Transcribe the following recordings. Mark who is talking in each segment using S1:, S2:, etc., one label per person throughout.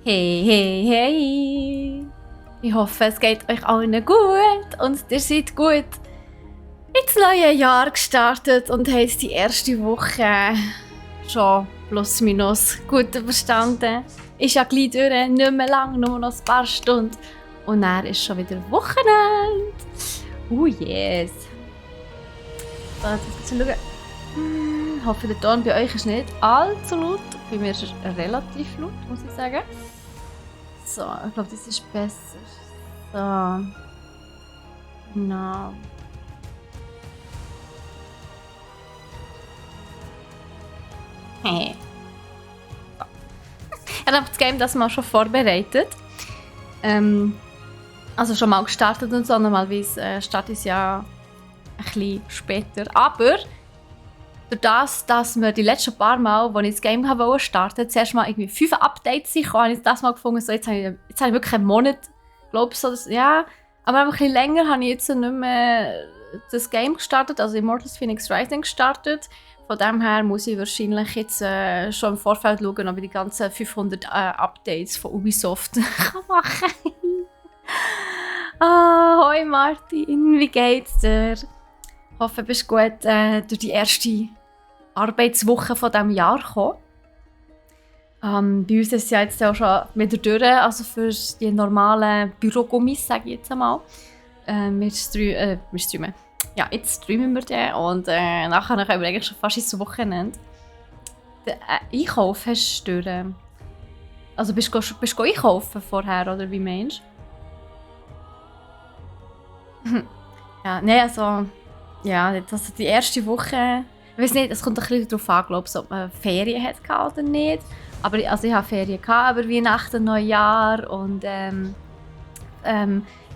S1: Hey, hey, hey! Ich hoffe, es geht euch allen gut und ihr seid gut ins neue Jahr gestartet und habt die erste Woche schon plus minus gut überstanden. Ist ja gleich durch, nicht mehr lang, nur noch ein paar Stunden. Und dann ist schon wieder Wochenende. Yes! So, jetzt schauen. Ich hoffe, der Ton bei euch ist nicht allzu laut. Bei mir ist er relativ laut, muss ich sagen. So, ich glaube, das ist besser. So. Genau. Hey. So. Ich habe das Game das mal schon vorbereitet. Also schon mal gestartet und so. Normalerweise startet es ja ein bisschen später. Aber durch das, dass wir die letzten paar Mal, als ich das Game starten wollte, zuerst mal irgendwie 5 Updates sind, habe ich das mal gefunden, so, jetzt habe ich wirklich einen Monat, glaube ich, so, ja, aber ein bisschen länger habe ich jetzt nicht mehr das Game gestartet, also Immortals Phoenix Rising gestartet. Von dem her muss ich wahrscheinlich jetzt schon im Vorfeld schauen, ob ich die ganzen 500 Updates von Ubisoft machen kann. Hoi Martin, wie geht's dir? Ich hoffe, du bist gut durch die erste Arbeitswoche von diesem Jahr gekommen. Bei uns ist es ja jetzt auch schon wieder durch, also für die normalen Bürogummis, sage ich jetzt einmal. Wir streamen. Ja, jetzt streamen wir den und nachher können wir eigentlich schon fast ins Wochenende. Den Einkauf hast du durch. Also bist du einkaufen vorher, oder wie meinst du? Ja, nein, also... Ja, also die erste Woche... Ich weiß nicht, es kommt ein bisschen darauf an, glaube ich, ob man Ferien hatte oder nicht. Aber also ich hatte Ferien über Weihnachten, Neujahr und dann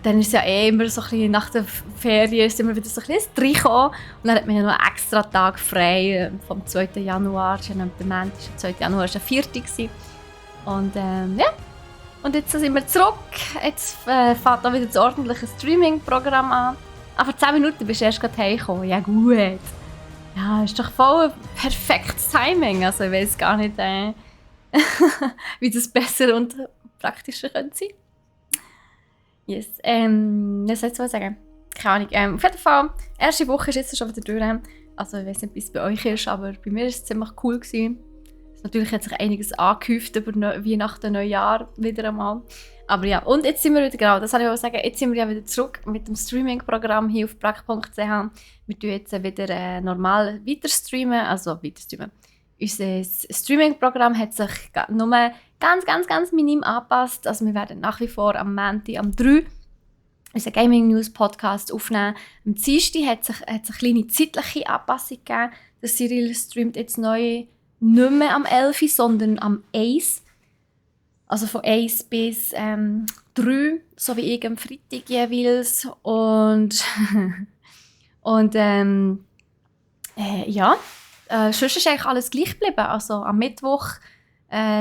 S1: ist es ja immer so ein bisschen nach der Ferien ist immer wieder so ein bisschen reingekommen. Und dann hat man ja noch einen extra Tag frei vom 2. Januar. Das ist ja nicht der Montag, der 2. Januar war der 4. Und ja, und jetzt sind wir zurück. Jetzt fängt auch wieder das ordentliche Streaming-Programm an. Aber 10 Minuten bist du erst gerade heimgekommen. Ja gut. Ja, ist doch voll perfektes Timing. Also ich weiß gar nicht, wie das besser und praktischer könnte sein. Yes. Was soll ich jetzt sagen? Keine Ahnung. Auf jeden Fall, die erste Woche ist jetzt schon wieder durch. Also ich weiß nicht, wie es bei euch ist, aber bei mir war es ziemlich cool gewesen. Natürlich hat sich einiges angehäuft über Weihnachten, Neujahr wieder einmal. Aber ja, und jetzt sind wir wieder, genau, das wollte ich auch sagen, jetzt sind wir ja wieder zurück mit dem Streaming-Programm hier auf brack.ch. Wir tun jetzt wieder normal weiterstreamen. Unser Streaming-Programm hat sich nur ganz minim angepasst. Also wir werden nach wie vor am Montag, am 3 unseren Gaming News Podcast aufnehmen. Am Dienstag hat es eine kleine zeitliche Anpassung gegeben. Der Cyril streamt jetzt neu nicht mehr am 11, sondern am 1. Also von 1 bis 3, so wie ich am Freitag jeweils. Und ja, sonst ist eigentlich alles gleich geblieben. Also am Mittwoch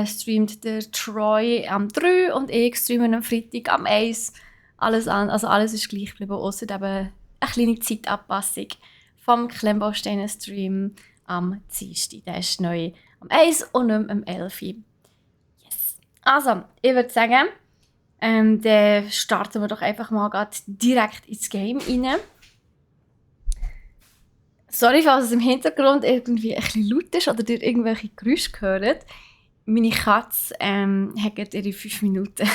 S1: streamt der Troy am 3 und ich streame am Freitag am 1. Alles ist gleich geblieben, ausser eben eine kleine Zeitanpassung vom Klemmbausteinen-Stream am Dienstag. Der ist neu am 1 und nicht mehr am 11. Yes. Also, ich würde sagen, dann starten wir doch einfach mal direkt ins Game rein. Sorry, falls es im Hintergrund irgendwie ein bisschen laut ist oder ihr irgendwelche Geräusche hört. Meine Katze hat ihre 5 Minuten.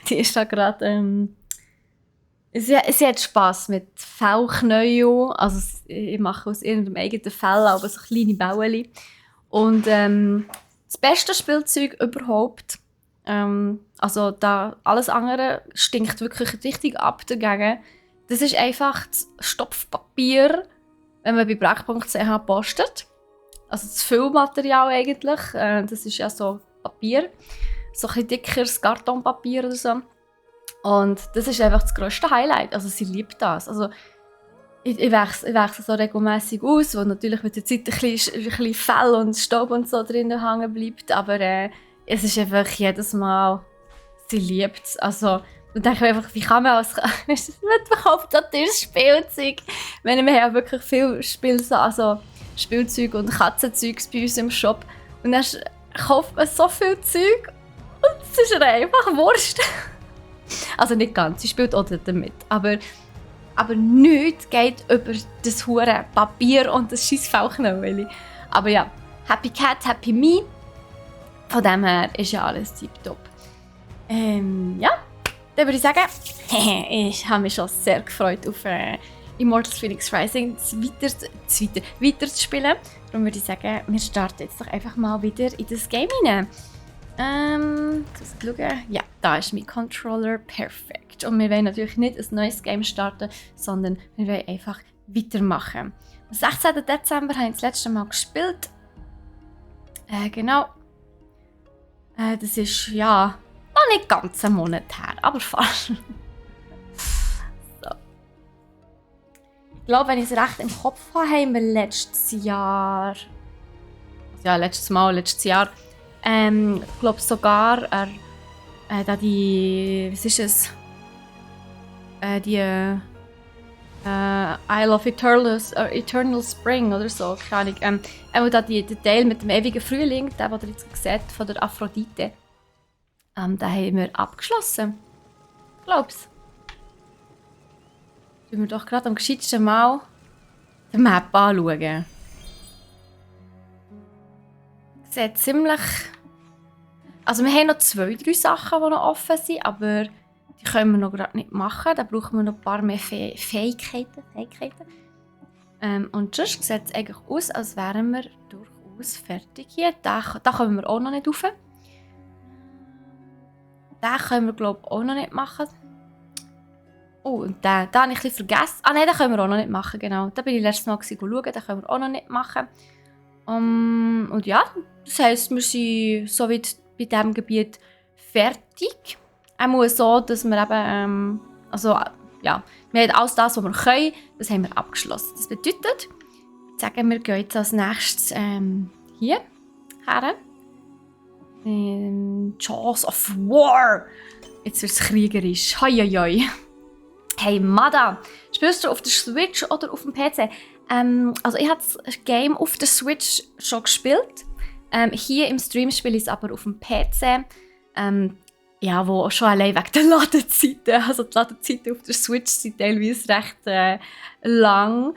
S1: Die ist da gerade... Sie hat Spass mit Fellknäueln. Also ich mache aus irgendeinem eigenen Fell aber so kleine Bäueli. Und das beste Spielzeug überhaupt. Also da alles andere stinkt wirklich richtig ab dagegen. Das ist einfach das Stopfpapier, wenn man bei brack.ch postet. Also das Füllmaterial eigentlich. Das ist ja so Papier. So ein bisschen dickeres Kartonpapier oder so. Und das ist einfach das grösste Highlight. Also sie liebt das. Also ich wechsle so regelmässig aus, wo natürlich mit der Zeit ein bisschen Fell und Staub und so drinnen hängen bleibt. Aber es ist einfach jedes Mal, sie liebt es. Also dann denke ich mir einfach, wie kann man als man verkauft so teures Spielzeug? Wir haben ja wirklich viel Spielzeug und Katzenzeugs bei uns im Shop. Und dann kauft man so viel Zeug und ist ihr einfach Wurst. Also nicht ganz, sie spielt auch damit. Aber nichts geht über das hure Papier und das scheiß Fauchknäueli. Aber ja, Happy Cat, Happy Me. Von dem her ist ja alles tipptopp. Ja, dann würde ich sagen, ich habe mich schon sehr gefreut auf Immortals Phoenix Rising weiter zu spielen. Darum würde ich sagen, wir starten jetzt doch einfach mal wieder in das Game hinein. Ja, da ist mein Controller perfekt. Und wir wollen natürlich nicht ein neues Game starten, sondern wir wollen einfach weitermachen. Am 16. Dezember habe ich das letzte Mal gespielt. Genau. Das ist ja noch nicht ganz einen Monat her, aber fast. So. Ich glaube, wenn ich es recht im Kopf habe, haben wir letztes Jahr. Letztes Jahr. Ich glaube sogar, da die. Was ist es? Die Isle of Eternal Spring oder so, keine Ahnung. Da der Teil mit dem ewigen Frühling, den ihr jetzt seht, von der Aphrodite, den haben wir abgeschlossen. Ich glaube es. Schauen wir doch gerade am gescheitsten mal die Map anschauen. Sieht ziemlich. Also wir haben noch 2-3 Sachen, die noch offen sind, aber die können wir noch gerade nicht machen. Da brauchen wir noch ein paar mehr Fähigkeiten. Und sonst sieht es eigentlich aus, als wären wir durchaus fertig hier. Da kommen wir auch noch nicht rauf. Den können wir, glaube ich, auch noch nicht machen. Oh, und den habe ich ein bisschen vergessen. Ah nein, den können wir auch noch nicht machen, genau. Da bin ich letztes Mal schauen, den können wir auch noch nicht machen. Und ja, das heisst, wir sind soweit bei diesem Gebiet fertig. Auch so, dass wir eben, wir haben alles das, was wir können, das haben wir abgeschlossen. Das bedeutet, sagen wir gehen jetzt als nächstes hier her. Jaws of War. Jetzt wird es kriegerisch. Hoi, hoi, hoi. Hey Mada, spielst du auf der Switch oder auf dem PC? Also ich habe das Game auf der Switch schon gespielt. Hier im Stream spiele ich es aber auf dem PC. Wo schon allein wegen der Ladezeiten. Also die Ladezeiten auf der Switch sind teilweise recht lang.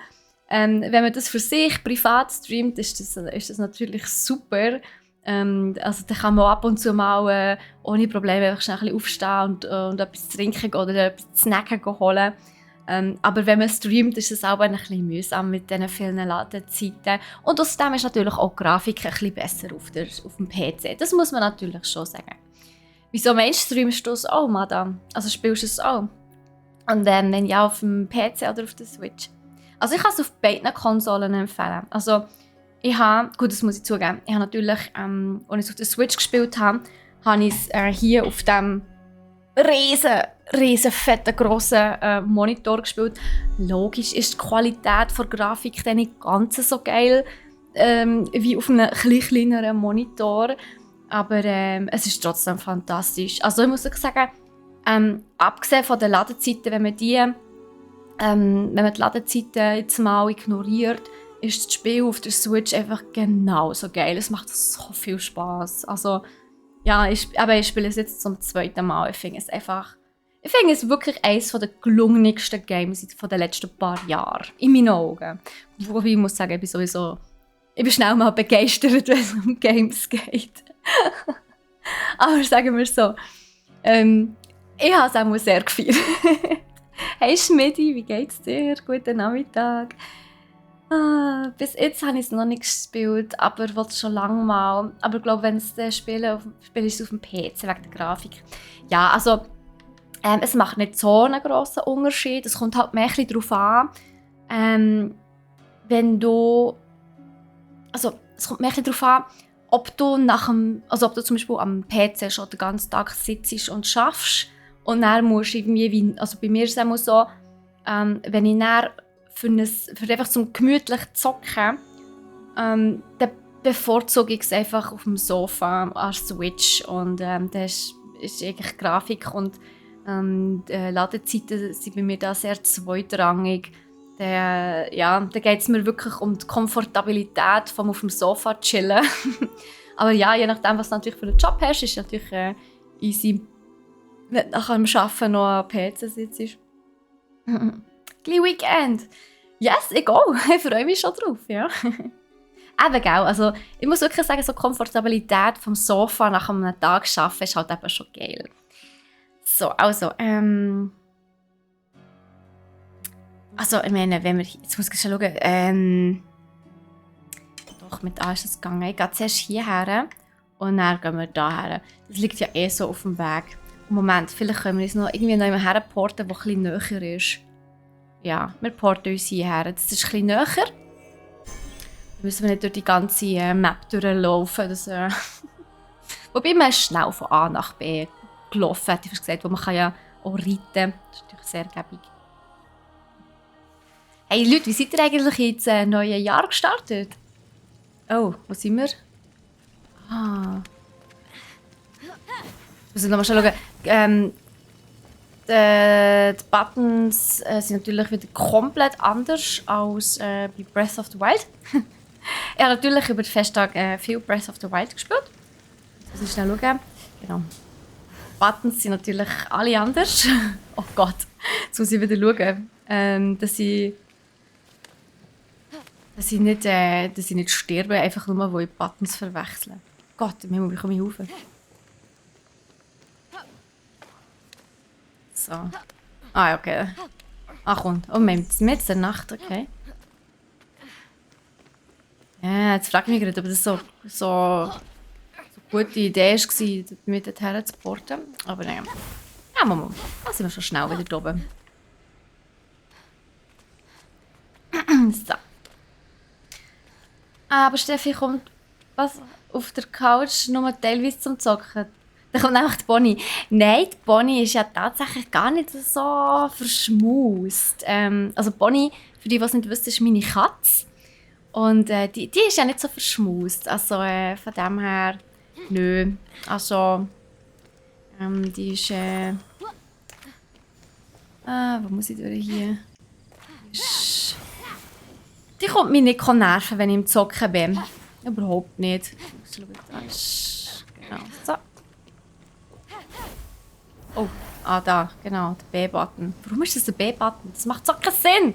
S1: Wenn man das für sich privat streamt, ist das natürlich super. Also da kann man ab und zu mal ohne Probleme einfach schnell ein bisschen aufstehen und etwas zu trinken oder etwas zu snacken holen. Aber wenn man streamt, ist es auch ein bisschen mühsam mit diesen vielen Ladezeiten. Und außerdem ist natürlich auch die Grafik ein bisschen besser auf dem PC. Das muss man natürlich schon sagen. Wieso meinst du, streamst du es auch, Madame? Also spielst du es auch? Und dann ja auf dem PC oder auf der Switch? Also ich kann es auf beiden Konsolen empfehlen. Also das muss ich zugeben, ich habe natürlich, als ich es auf der Switch gespielt habe, habe ich es hier auf dem riesen fetten, grossen Monitor gespielt. Logisch ist die Qualität der Grafik dann nicht ganz so geil wie auf einem kleineren Monitor. Aber es ist trotzdem fantastisch. Also ich muss sagen, abgesehen von den Ladezeiten, wenn man die Ladezeiten jetzt mal ignoriert, ist das Spiel auf der Switch einfach genauso geil. Es macht so viel Spaß. Also ja, ich spiele es jetzt zum 2. Mal. Ich finde es wirklich eines der gelungensten Games von den letzten paar Jahren. In meinen Augen. Wobei ich muss sagen, ich bin schnell mal begeistert, wenn es um Games geht. Aber sagen wir so, ich habe es auch sehr gefeiert. Hey Schmidi, wie geht's dir? Guten Nachmittag. Bis jetzt habe ich es noch nicht gespielt, aber ich wollte es schon lange mal. Aber ich glaube, wenn ich es spiele ich es auf dem PC wegen der Grafik. Ja, also es macht nicht so einen grossen Unterschied. Es kommt halt mehr ein bisschen darauf an, es kommt mehr ein bisschen darauf an, ob du zum Beispiel am PC schon den ganzen Tag sitzt und schaffst und dann musst du irgendwie, also bei mir ist es immer so, wenn ich dann für einfach zum gemütlich zocken, dann bevorzuge ich es einfach auf dem Sofa an der Switch und das ist eigentlich Grafik und Ladezeiten sind bei mir da sehr zweitrangig. Da geht es mir wirklich um die Komfortabilität vom auf dem Sofa chillen. Aber ja, je nachdem, was du natürlich für einen Job hast, ist natürlich Easy. Wenn du nach dem Arbeiten noch am PC sitzt. Gleich Weekend. Yes, ich auch. Ich freue mich schon drauf, ja. Eben, gell, also ich muss wirklich sagen, so die Komfortabilität vom Sofa nach einem Tag arbeiten ist halt eben schon geil. So, also, also, ich meine, wenn wir, jetzt muss ich schon schauen, doch, mit A ist es gegangen. Ich gehe zuerst hierher und dann gehen wir daher. Das liegt ja eh so auf dem Weg. Moment, vielleicht können wir uns noch irgendwie noch herporten, der etwas näher ist. Ja, wir porten uns hierher. Das ist etwas näher. Da müssen wir nicht durch die ganze Map durchlaufen. Das, wobei man ist schnell von A nach B gelaufen, hätte ich gesagt, wo man kann ja auch reiten. Das ist natürlich sehr gäbig. Hey Leute, wie seid ihr eigentlich ins neue Jahr gestartet? Oh, wo sind wir? Ah. Ich muss nochmal schauen. Die Buttons sind natürlich wieder komplett anders als bei Breath of the Wild. Ich habe natürlich über den Festtag viel Breath of the Wild gespielt. Jetzt muss ich schnell schauen. Genau. Die Buttons sind natürlich alle anders. Oh Gott, jetzt muss ich wieder schauen, dass ich nicht sterbe, einfach nur, weil ich Buttons verwechsle. Gott, wie komme ich rauf? So. Ah, okay. Ach komm, oh, mit der Nacht, okay. Ja, jetzt frage ich mich gerade, ob das so eine gute Idee war, mich dorthin zu porten. Aber nein. Ja, Mama, da sind wir schon schnell wieder oben. So. Aber Steffi kommt auf der Couch nur teilweise zum Zocken. Da kommt einfach die Bonnie. Nein, die Bonnie ist ja tatsächlich gar nicht so verschmust. Also Bonnie, für die es nicht wissen, ist meine Katze. Und die ist ja nicht so verschmust. Also von dem her, nö. Also, die ist... wo muss ich durch hier? Die kommt mich nicht nerven, wenn ich im Zocken bin. Überhaupt nicht. Genau, so. Oh, da, genau, der B-Button. Warum ist das der B-Button? Das macht so keinen Sinn!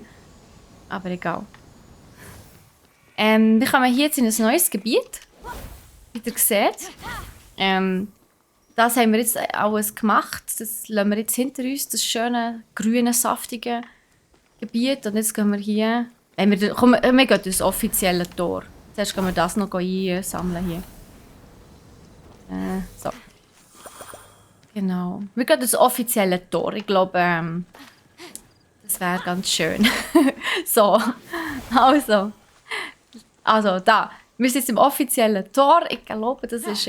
S1: Aber egal. Wir kommen hier jetzt in ein neues Gebiet. Wie ihr seht. Das haben wir jetzt alles gemacht. Das lassen wir jetzt hinter uns, das schöne, grüne, saftige Gebiet. Und jetzt gehen wir hier... wir gehen durch das offizielle Tor. Zuerst gehen wir das noch einsammeln hier. So. Genau. Wir gehen durch das offizielle Tor. Ich glaube, das wäre ganz schön. So. Also, da. Wir sind jetzt im offiziellen Tor. Ich glaube, das ist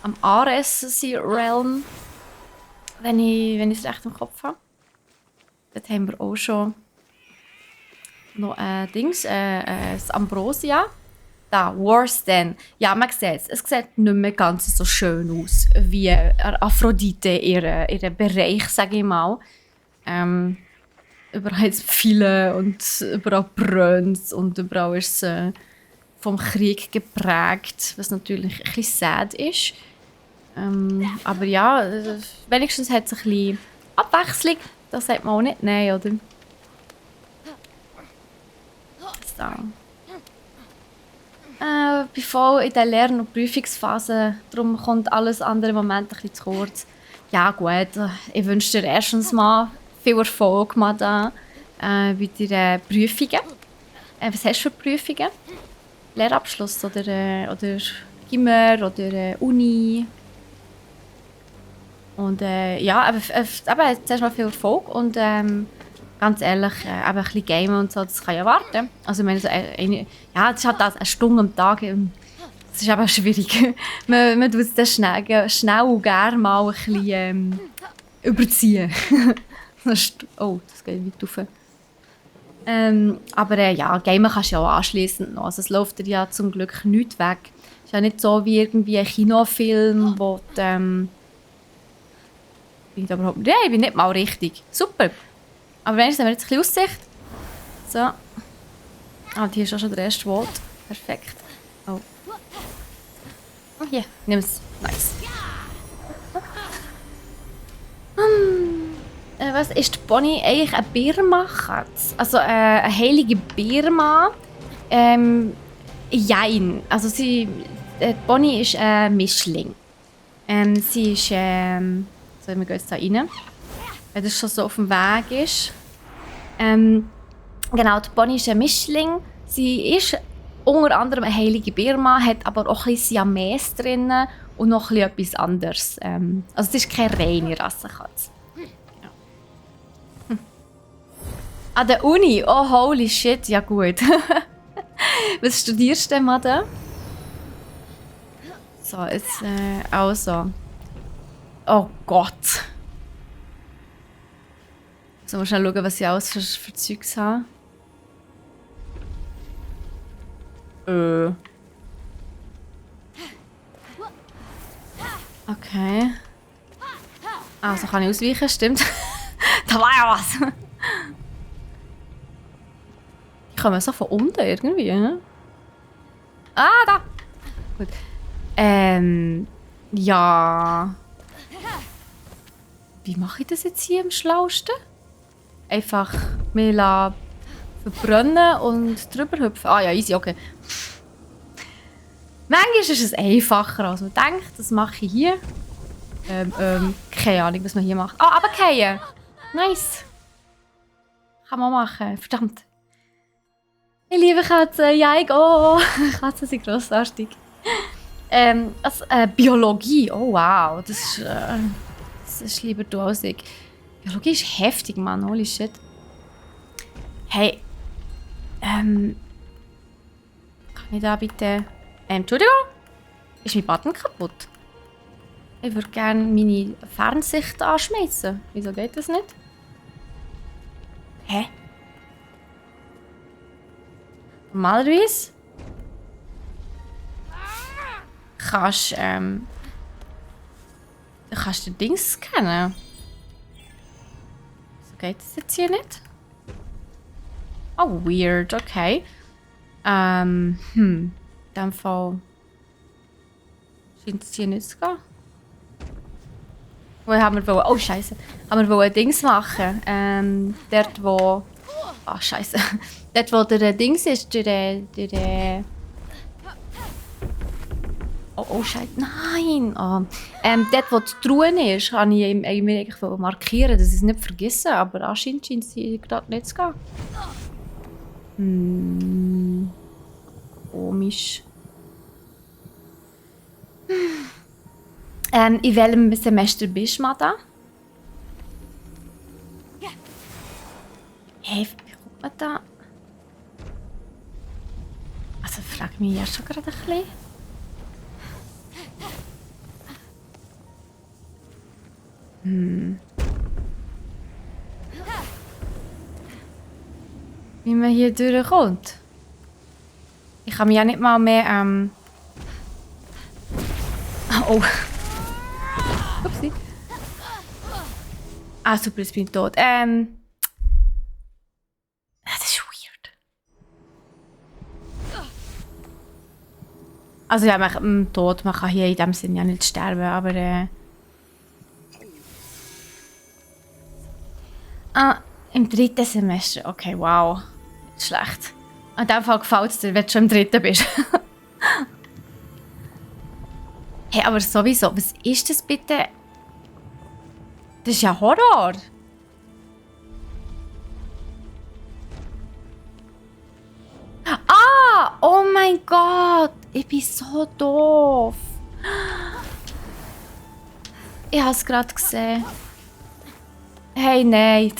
S1: am Ares-Realm. Wenn ich es recht im Kopf habe. Dort haben wir auch schon noch das Ambrosia. Da, Warsden. Ja, man sieht es. Es sieht nicht mehr ganz so schön aus wie Aphrodite, ihren Bereich, sage ich mal. Überall ist viele und überall brennt und überall ist es vom Krieg geprägt, was natürlich ein bisschen sad ist. Aber ja, wenigstens hat es ein bisschen Abwechslung. Das sagt man auch nicht nein, oder? So. Bin voll in der Lern- und Prüfungsphase, darum kommt alles andere im Moment ein bisschen zu kurz. Ja gut, ich wünsche dir erstens mal viel Erfolg, Madame, bei deinen Prüfungen. Was hast du für Prüfungen? Lehrabschluss oder Gimmer oder Uni? Und ja, aber zuerst mal viel Erfolg und ganz ehrlich, ein bisschen Gamen und so, das kann ja warten. Also ich meine, das ist halt eine Stunde am Tag, das ist aber schwierig. man tut es dann schnell und gerne mal ein bisschen überziehen. Oh, das geht weit rauf. Aber ja, Gamen kannst du ja auch anschliessend noch. Also es läuft dir ja zum Glück nichts weg. Es ist ja nicht so wie irgendwie ein Kinofilm, wo du... ich bin nicht mal richtig. Super. Aber wenigstens haben wir jetzt ein bisschen Aussicht. So. Und hier ist auch schon der erste Volt. Perfekt. Oh. Hier, nimm es. Nice. Was ist die Bonnie eigentlich eine Birma-Katze? Also eine heilige Birma? Jein. Also die Bonnie ist ein Mischling. Sie ist, so, wir gehen jetzt da rein, wenn das schon so auf dem Weg ist. Genau, die Bonnie ist ein Mischling. Sie ist unter anderem eine heilige Birma, hat aber auch ein bisschen Siamese drin und noch etwas anderes. Also es ist keine reine Rassenkatze. Ja. An der Uni? Oh, holy shit, ja gut. Was studierst du denn, Madde? So, jetzt also. Oh Gott. So, mal schnell schauen, was ich alles für Zeugs habe. Okay. Also kann ich ausweichen, stimmt. Da war ja was. Ich komme so von unten irgendwie, ne? Ah, da! Gut. Ja. Wie mache ich das jetzt hier am schlausten? Einfach mich verbrennen und drüber hüpfen. Ah ja, easy, okay. Manchmal ist es einfacher, als man denkt. Das mache ich hier. Keine Ahnung, was man hier macht. Ah, runterfallen! Nice! Kann man machen. Verdammt. Ich liebe Katzen. Ja, ich oh. Katzen sind grossartig. Biologie. Oh wow. Das ist lieber du als ich. Biologie ist heftig, Mann. Holy shit. Hey. Kann ich da bitte... Entschuldigung? Ist mein Button kaputt? Ich würde gerne meine Fernsicht anschmeißen. Wieso geht das nicht? Hä? Normalerweise kannst du Dings scannen. So geht das jetzt hier nicht? Oh, weird, okay. In dem Fall scheint es hier nicht zu gehen. Wo haben wir wollen? Oh, Scheiße. Haben wir wollen Dings machen? Dort, wo... Ah, Scheiße. Dort, wo der Dings ist, der... Oh, Scheiße. Nein! Oh. Dort, wo die Truhe ist, kann ich mir eigentlich markieren, dass ich es nicht vergesse. Aber anscheinend scheint es gerade nicht zu gehen. Komisch. In welchem Semester bist du, Mada? Hey, wie guckt man da? Also frage mich ja schon gerade ein bisschen. Wie man hier durchkommt. Ich kann mich ja nicht mal mehr oh. Upsi. Ah, super, jetzt bin ich tot. Das ist weird. Also ja, tot. Man kann hier in dem Sinne ja nicht sterben, aber im 3. Semester. Okay, wow. Nicht schlecht. In dem Fall gefällt es dir, wenn du schon im 3. bist. Hey, aber sowieso, was ist das bitte? Das ist ja Horror. Ah! Oh mein Gott! Ich bin so doof. Ich habe es gerade gesehen. Hey, nein.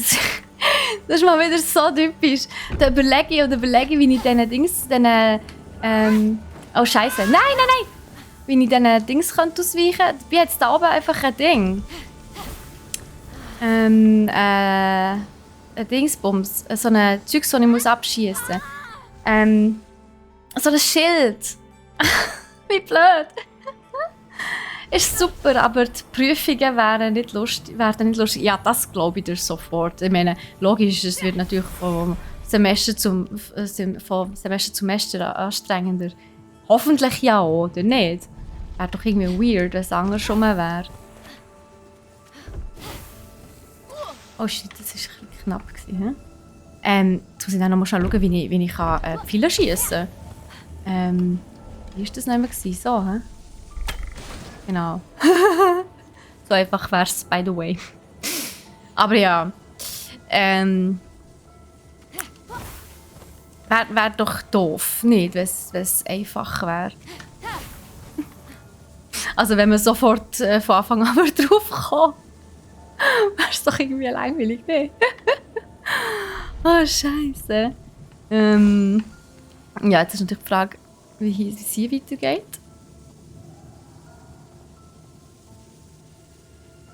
S1: Das ist mal wieder so typisch. Da überlege ich, wie ich diesen Dings, oh Scheiße. Nein, nein, nein! Wie ich diesen Dings ausweichen könnte. Ich bin jetzt da oben einfach ein Ding. Ein Dingsbums. So ein Zeug, das ich abschießen muss. So ein Schild. Wie blöd. Ist super, aber die Prüfungen wären nicht lustig. Ja, das glaube ich dir sofort. Ich meine, logisch, es wird natürlich von Semester zu Semester anstrengender. Hoffentlich ja, oder nicht? Wäre doch irgendwie weird, wenn es anders schon mal wäre. Oh shit, das war ein bisschen knapp. Jetzt muss ich dann noch mal schauen, wie ich Pfeile schiessen kann. Wie war das noch immer? So, hä? Genau. So einfach wäre es, by the way. Aber ja. Wär doch doof, nicht, wenn es einfach wäre. Also wenn man sofort von Anfang an drauf kommt, wäre es doch irgendwie langweilig, ne? Oh, Scheiße. Ja, jetzt ist natürlich die Frage, wie es hier weitergeht.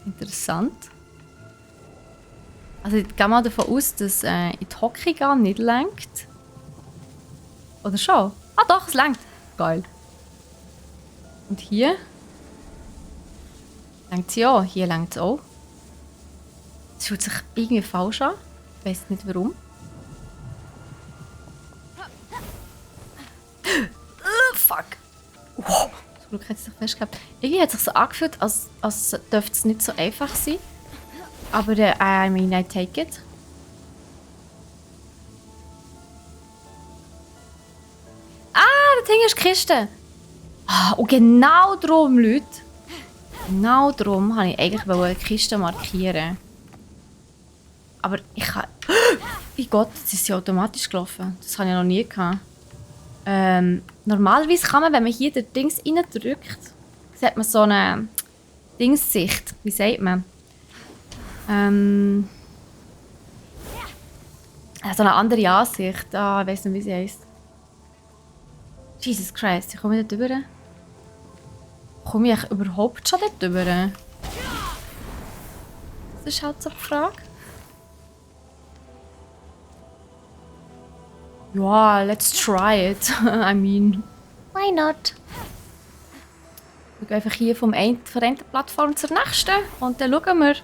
S1: Interessant. Also ich gehe mal davon aus, dass in die Hockey nicht lenkt. Oder schon? Ah doch, es lenkt. Geil. Und hier? Lenkt sie auch. Hier lenkt es auch. Es fühlt sich irgendwie falsch an. Ich weiß nicht warum. Fuck. Wow. Zum Glück hat es sich festgehabt. Irgendwie hat es sich so angefühlt, als dürfte es nicht so einfach sein. Aber I mean, I take it. Das Ding ist die Kiste. Und genau darum, Leute. Genau darum wollte ich eigentlich die Kiste markieren. Aber ich kann... Mein Gott, jetzt ist sie automatisch gelaufen. Das habe ich noch nie gehabt. Normalerweise kann man, wenn man hier den Dings reindrückt, sieht man so eine Dingssicht. Wie sagt man? So eine andere Ansicht. Ich weiß nicht, wie sie heisst. Jesus Christ, ich komme nicht rüber. Komme ich überhaupt schon dort rüber? Das ist halt so die Frage. Ja, let's try it. I mean, why not? Wir gehen einfach hier von der einen Plattform zur nächsten und dann schauen wir.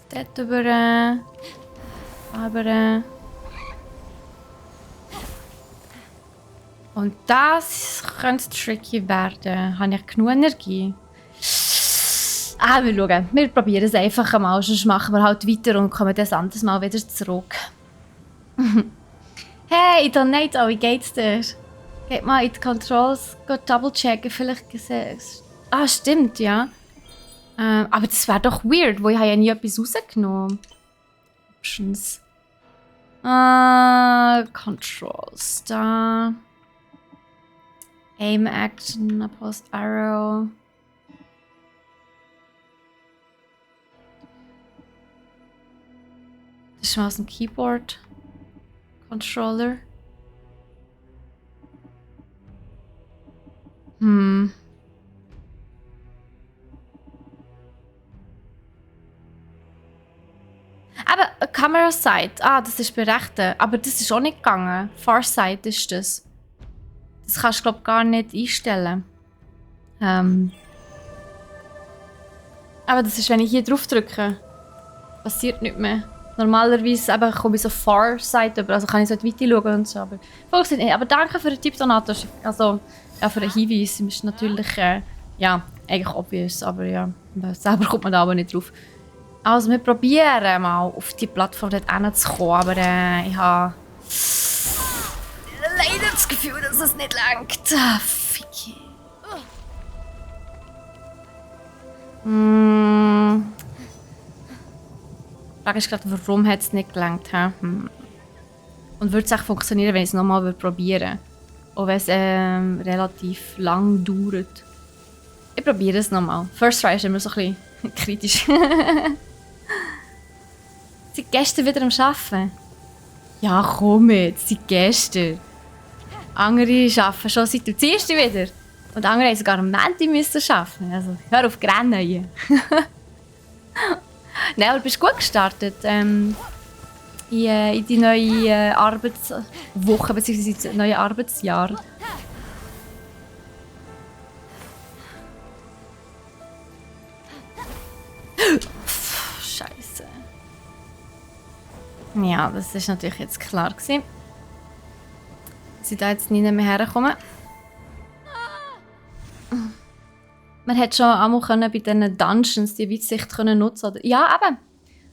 S1: Dort rüber. Aber. Und das könnte tricky werden. Habe ich genug Energie? Wir schauen. Wir probieren es einfach einmal. Sonst machen wir halt weiter und kommen das anderes Mal wieder zurück. Hey, Donato, wie geht's dir? Geht mal in die Controls, double checken. Vielleicht gesehen. Stimmt, ja. Aber das wäre doch weird, wo ich ja nie etwas rausgenommen. Options. Controls. Da. Aim Action, Opposed Arrow. Das ist mal aus dem Keyboard. Controller. Aber Camera Side. Das ist berechnet. Aber das ist auch nicht gegangen. Far Side ist das. Das kannst du, glaube ich, gar nicht einstellen. Aber das ist, wenn ich hier drauf drücke, passiert nichts mehr. Normalerweise eben, komme ich so Far Side über, also kann ich so weiter schauen und so. Aber funktioniert nicht. Aber danke für den Tipp, Donato. Also, ja, für den Hinweis. Ist natürlich, ja, eigentlich obvious. Aber ja, selber kommt man da aber nicht drauf. Also, wir probieren mal auf die Plattform dort hinzukommen. Aber ich habe leider das Gefühl, dass es nicht langt. Ficky. Die Frage ist gerade, warum hat es nicht gelangt? Und würde es auch funktionieren, wenn ich es nochmal probieren würde? Auch wenn es relativ lang dauert. Ich probiere es nochmal. First try ist immer so ein bisschen kritisch. Sind gestern wieder am Arbeiten? Ja, komm jetzt, seit gestern. Andere arbeiten schon seit dem Dienstag wieder. Und andere haben sogar am Montag müssen arbeiten. Also, hör auf, rennen hier. Nein, aber du bist gut gestartet in die neue Arbeitswoche bzw. das neue Arbeitsjahr. Scheiße. Ja, das ist natürlich jetzt klar gewesen. Dass ich da jetzt nie mehr herkomme. man hat schon einmal können bei diesen Dungeons die Weitsicht können nutzen oder ja, eben.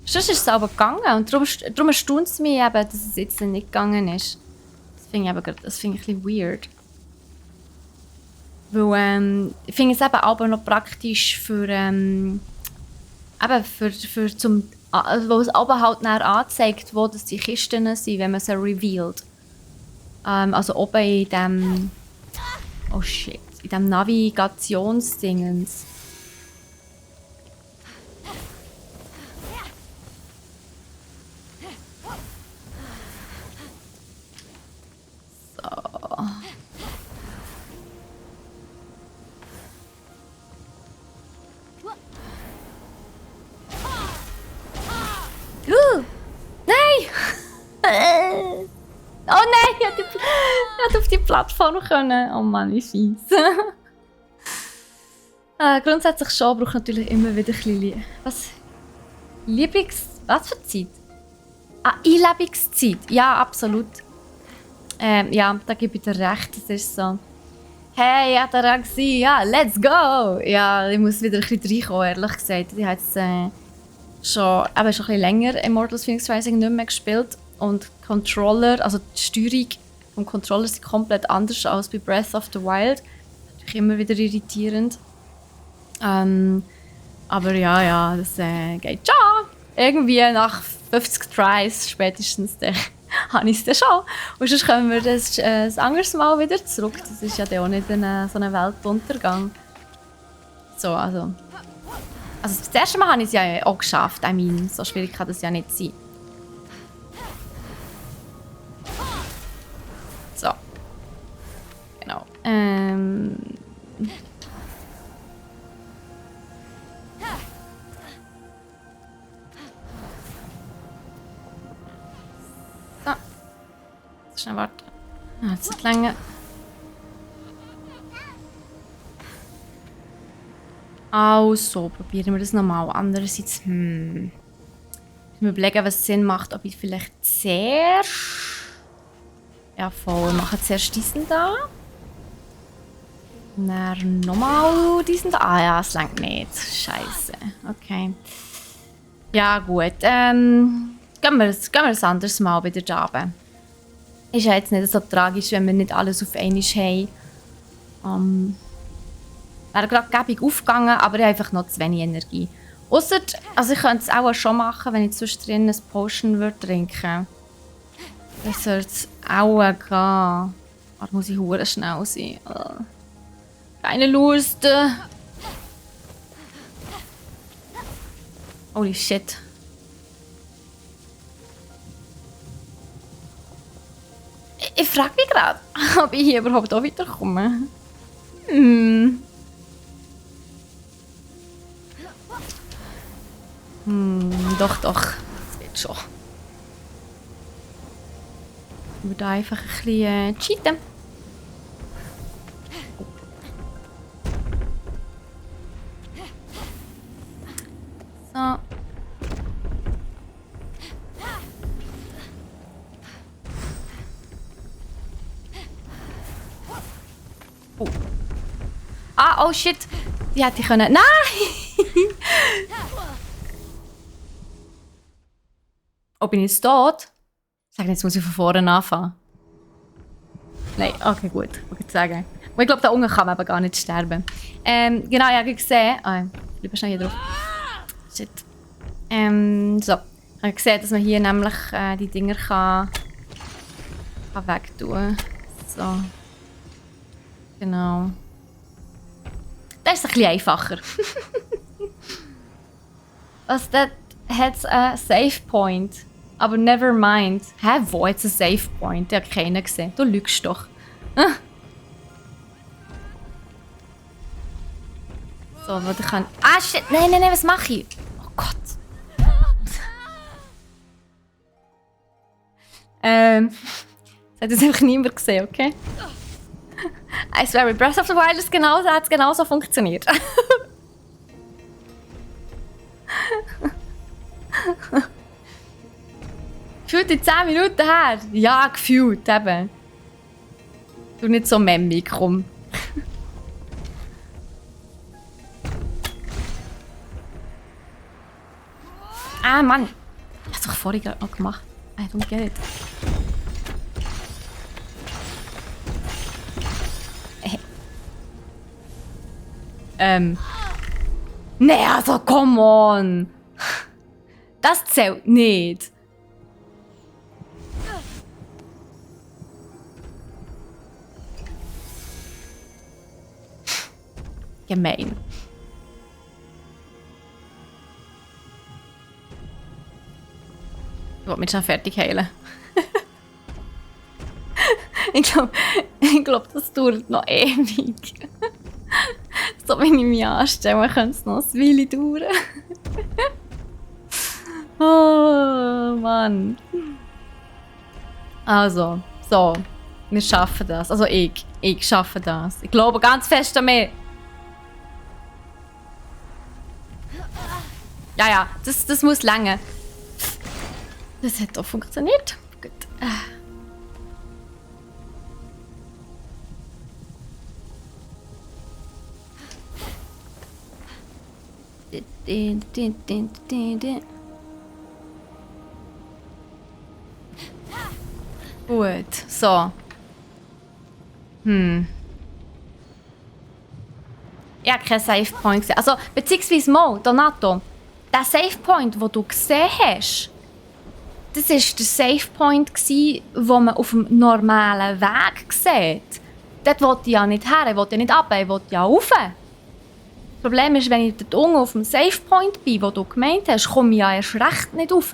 S1: Sonst ist es aber gegangen und darum erstaunt es mich eben, dass es jetzt nicht gegangen ist. Das finde ich, ein bisschen weird. Weil ich finde es eben aber noch praktisch für zum wo es aber halt näher anzeigt, wo das die Kisten sind, wenn man sie revealed. Also oben in dem oh shit, in dem Navigationsdingens. Nein! Oh nein, ich hätte auf die Plattform können. Oh Mann, wie fies. Grundsätzlich schon, braucht natürlich immer wieder ein bisschen... Was für Zeit? Einlebungszeit. Ja, absolut. Ja, da gebe ich dir recht. Das ist so... Hey, ja, da gewesen. Ja, let's go! Ja, ich muss wieder ein bisschen reinkommen, ehrlich gesagt. Ich habe jetzt schon ein bisschen länger Immortals Phoenix Rising nicht mehr gespielt. Und Controller, also die Steuerung vom Controller ist komplett anders als bei Breath of the Wild. Natürlich immer wieder irritierend. Aber ja, das geht schon. Irgendwie nach 50 Tries spätestens habe ich es dann schon. Und sonst kommen wir das ein anderes Mal wieder zurück. Das ist ja dann auch nicht so ein Weltuntergang. So, also das erste Mal habe ich es ja auch geschafft. I mean, so schwierig kann das ja nicht sein. So. Genau. So. Schnell warten. Jetzt nicht länger. Also, probieren wir das nochmal. Andererseits, ich muss mir überlegen, was Sinn macht, ob ich vielleicht zuerst... Ja, voll. Wir machen zuerst diesen da. Dann nochmal diesen da. Ah ja, es reicht nicht. Scheiße. Okay. Ja, gut. Gehen wir ein anderes Mal wieder da runter. Ist ja jetzt nicht so tragisch, wenn wir nicht alles auf einmal haben. Wäre gerade gäbig aufgegangen, aber ich habe einfach noch zu wenig Energie. Ausser, also ich könnte es auch schon machen, wenn ich sonst drin ein Potion trinken würde. Das sollte es auch gehen. Aber muss ich hure schnell sein. Keine Lust. Holy shit. Ich frage mich gerade, ob ich hier überhaupt auch weiterkomme. Doch. Das wird schon. Ich würde einfach ein bisschen cheaten. So. Oh. Oh shit. Die hätte ich können. Nein! Oh, bin ich jetzt tot? Sag, jetzt muss ich von vorne anfangen. Nein, okay, gut. Ich sagen. Aber ich glaube, da unten kann man aber gar nicht sterben. Genau, ich habe gesehen... Bleib schnell hier drauf. Shit. So. Ich habe gesehen, dass man hier nämlich die Dinger kann wegtun. So. Genau. Das ist ein bisschen einfacher. Was, das hat einen Save Point. Aber never mind. Hä, wo jetzt ein Save Point? Ich habe keinen gesehen. Du lügst doch. So, warte, ich kann... Ah, shit! Nein, was mache ich? Oh Gott. Das hat jetzt einfach niemand gesehen, okay? I swear, with Breath of the Wild hat es genauso funktioniert. Gefühlt in 10 Minuten her. Ja, gefühlt eben. Du nicht so memmig, komm. Ah, Mann. Ich hab's doch vorhin gerade noch gemacht. I don't get it. Nee, also, come on. Das zählt nicht. Gemein. Ich will mich schon fertig heilen. ich glaub, das dauert noch ewig. So, wenn ich mich anstelle, könnte es noch ein Weile dauern. Oh, Mann. Also, so. Wir schaffen das. Also ich schaffe das. Ich glaube ganz fest an mich. Ja, das muss länger. Das hat auch funktioniert. Gut. Gut, so. Ich habe keinen Save Point gesehen. Also, beziehungsweise mal, Donato. Der Save Point, den du gesehen hast, das war der Save Point, den man auf dem normalen Weg sieht. Dort wollte ich ja nicht her, ich wollte ja nicht runter, ich wollte ja rauf. Das Problem ist, wenn ich dort unten auf dem Save Point bin, wo du gemeint hast, komme ich ja erst recht nicht rauf.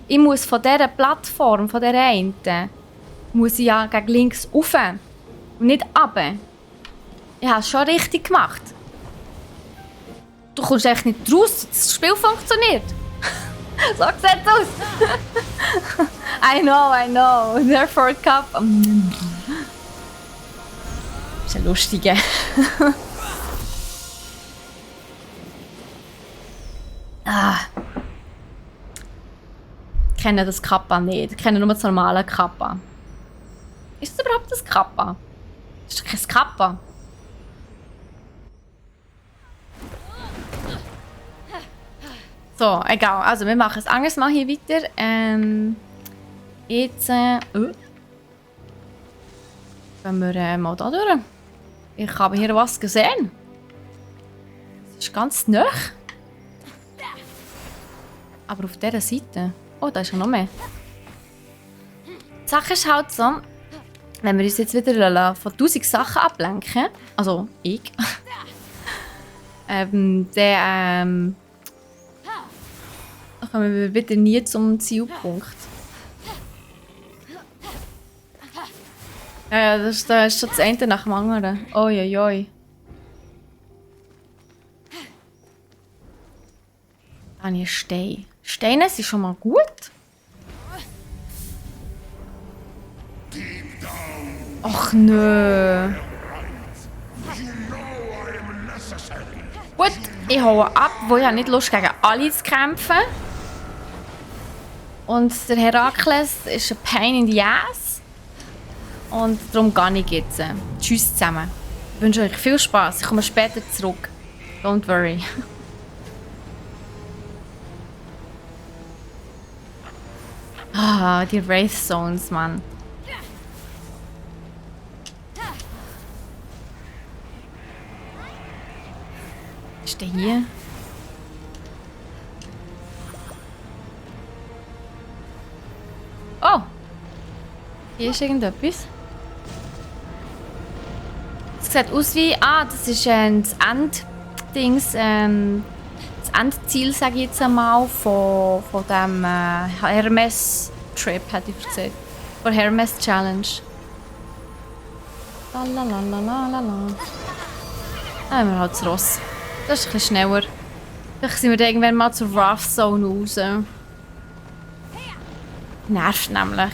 S1: Ich muss von dieser Plattform, von dieser einen, muss ich ja gegen links rauf und nicht runter. Ich habe es schon richtig gemacht. Du kommst echt nicht raus, das Spiel funktioniert. So sieht es aus. I know. Therefore Cup. Ist ein lustiger. Ich kenne das Kappa nicht. Ich kenne nur das normale Kappa. Ist das überhaupt das Kappa? Das ist doch kein Kappa. So, egal. Also, wir machen es anders mal hier weiter. Jetzt gehen wir mal da durch. Ich habe hier was gesehen. Es ist ganz nah. Aber auf dieser Seite. Oh, da ist ja noch mehr. Die Sache ist halt so, wenn wir uns jetzt wieder von 1000 Sachen ablenken, also ich, dann kommen wir wieder nie zum Zielpunkt. Ja, das ist schon das eine nach dem anderen. Oi. Da habe ich einen Stein. Steine sind schon mal gut. Ach nö. Gut, ich hole ab, wo ich habe nicht Lust gegen alle zu kämpfen. Und der Herakles ist ein Pain in the Ass. Und darum gehe ich jetzt. Tschüss zusammen. Ich wünsche euch viel Spaß. Ich komme später zurück. Don't worry. Die Wraith Zones, Mann. Ist der hier? Oh! Hier ist irgendetwas. Es sieht aus wie... das ist das Enddings. Das Endziel, sage ich jetzt einmal, von dem Hermes-Trip, hätte ich erzählt. Von Hermes-Challenge. Lalalala. Da haben wir halt das Ross. Das ist ein bisschen schneller. Vielleicht sind wir dann irgendwann mal zur Wrath Zone raus. Nervt nämlich.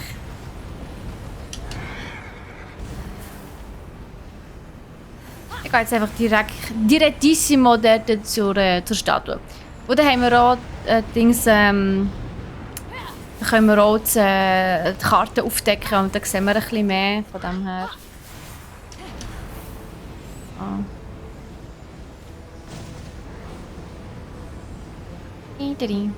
S1: Ich gehe jetzt einfach direktissimo dort zur Statue. Und dann haben wir auch Dings, dann können wir auch die Karte aufdecken und dann sehen wir ein bisschen mehr von dem her. Idri.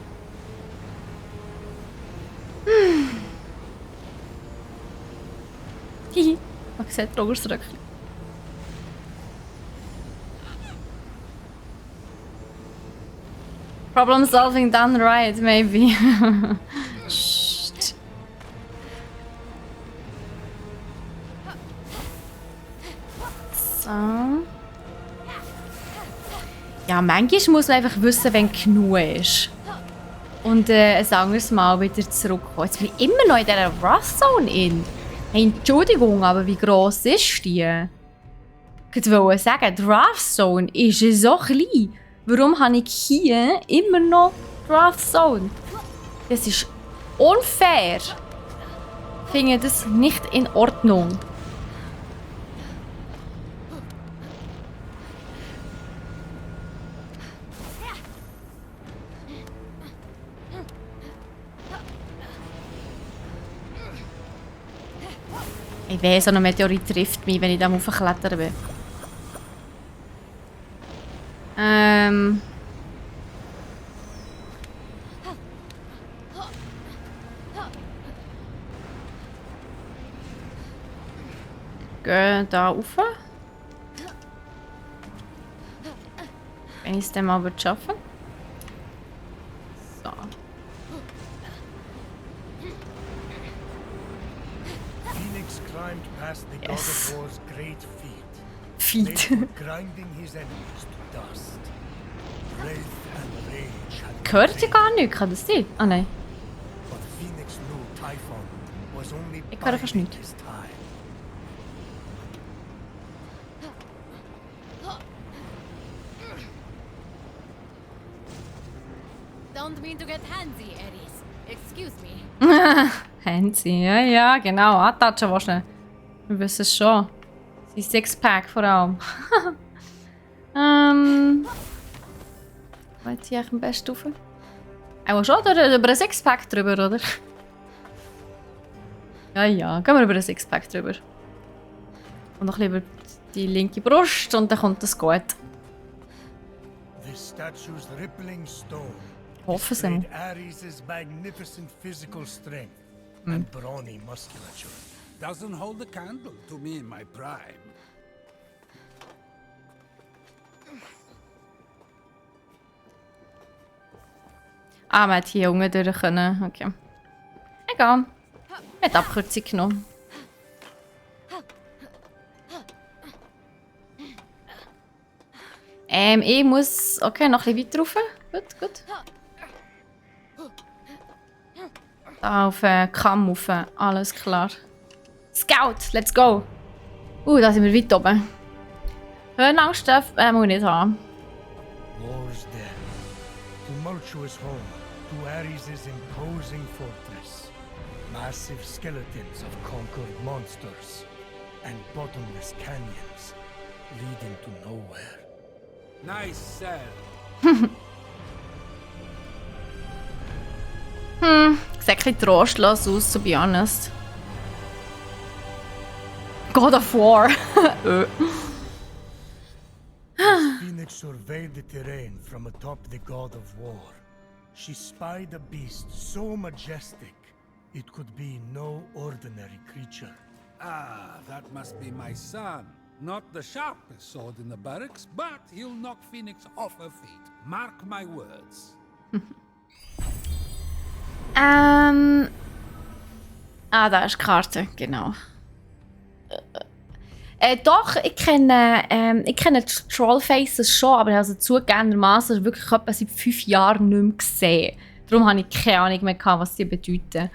S1: Hihi. Man sieht Rogers Röckchen. Problem solving done right, maybe. Psst. So. Ja, manchmal muss man einfach wissen, wenn genug ist. Und ein anderes Mal wieder zurückkommen. Jetzt bin ich immer noch in dieser Rust Zone in. Hey, Entschuldigung, aber wie gross ist die? Ich wollte sagen, die Rust Zone ist so klein. Warum habe ich hier immer noch Rust Zone? Das ist unfair. Ich finde das nicht in Ordnung. Ich weiss, so ein Meteorit trifft mich, wenn ich da hochklettern bin. Gehen da rauf. Wenn ich es dann mal schaffen. So.
S2: Phoenix climbed past the God
S1: Yes.
S2: of War's great feet.
S1: Feet.
S2: Grinding his enemies to dust. Wraith and rage had
S1: Gehört ja gar nicht, kann das sein? Ah nein.
S2: but Phoenix knew Typhon was only
S1: Ich höre fast
S2: biding
S1: nicht.
S2: his time.
S3: Don't mean to get handsy, Ares. Excuse me.
S1: Handsy, ja, genau. Antatschen willst du nicht. Wir wissen es schon. Sein Sixpack vor allem. Wo ziehe ich am besten rauf? Auch schon über ein Sixpack drüber, oder? Ja, gehen wir über ein Sixpack drüber. Und noch lieber die linke Brust und dann kommt das gut.
S2: This statue's rippling stone
S1: Hoffen Sie mal.
S2: displayed Ares' magnificent physical strength and brawny musculature.
S4: Doesn't hold a candle to me in my prime.
S1: Ah, man hat hier unten durch können. Okay. Egal. Man hat Abkürzung genommen. Ich muss... Okay, noch ein bisschen weiter rauf. Gut. Da auf Kamm rauf. Alles klar. Scout, let's go! Da sind wir weit oben. Höhenangst muss ich nicht haben.
S2: War's dead. Tumultuous home to Ares' imposing fortress. Massive skeletons of conquered monsters. And bottomless canyons leading to nowhere.
S4: Nice cell.
S1: Sieht ein bisschen trostlos aus, to be honest. God of War.
S2: As Phoenix surveyed the terrain from atop the God of War, she spied a beast so majestic it could be no ordinary creature.
S4: Ah, that must be my son. Not the sharpest sword in the barracks, but he'll knock Phoenix off her feet. Mark my words.
S1: Da ist die Karte, genau. Doch, ich kenne die Trollfaces schon, aber also zugegebenermaßen wirklich etwa seit 5 Jahren nicht mehr gesehen. Darum habe ich keine Ahnung mehr gehabt, was sie bedeuten.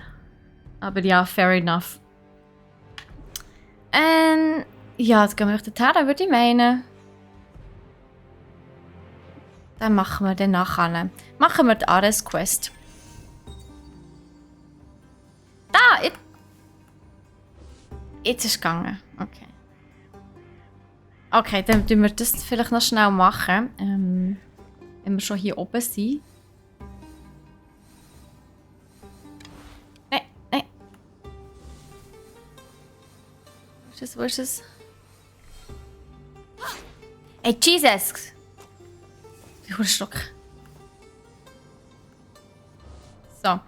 S1: Aber ja, fair enough. Ja, jetzt gehen wir dorthin, würde ich meinen. Dann machen wir den nachher. Machen wir die Ares-Quest. Da! Jetzt ist es gegangen. Okay. Okay, dann tun wir das vielleicht noch schnell machen. Wenn wir schon hier oben sind. Nein. Wo ist es? Hey, Jesus! Wie hoher Stock. So.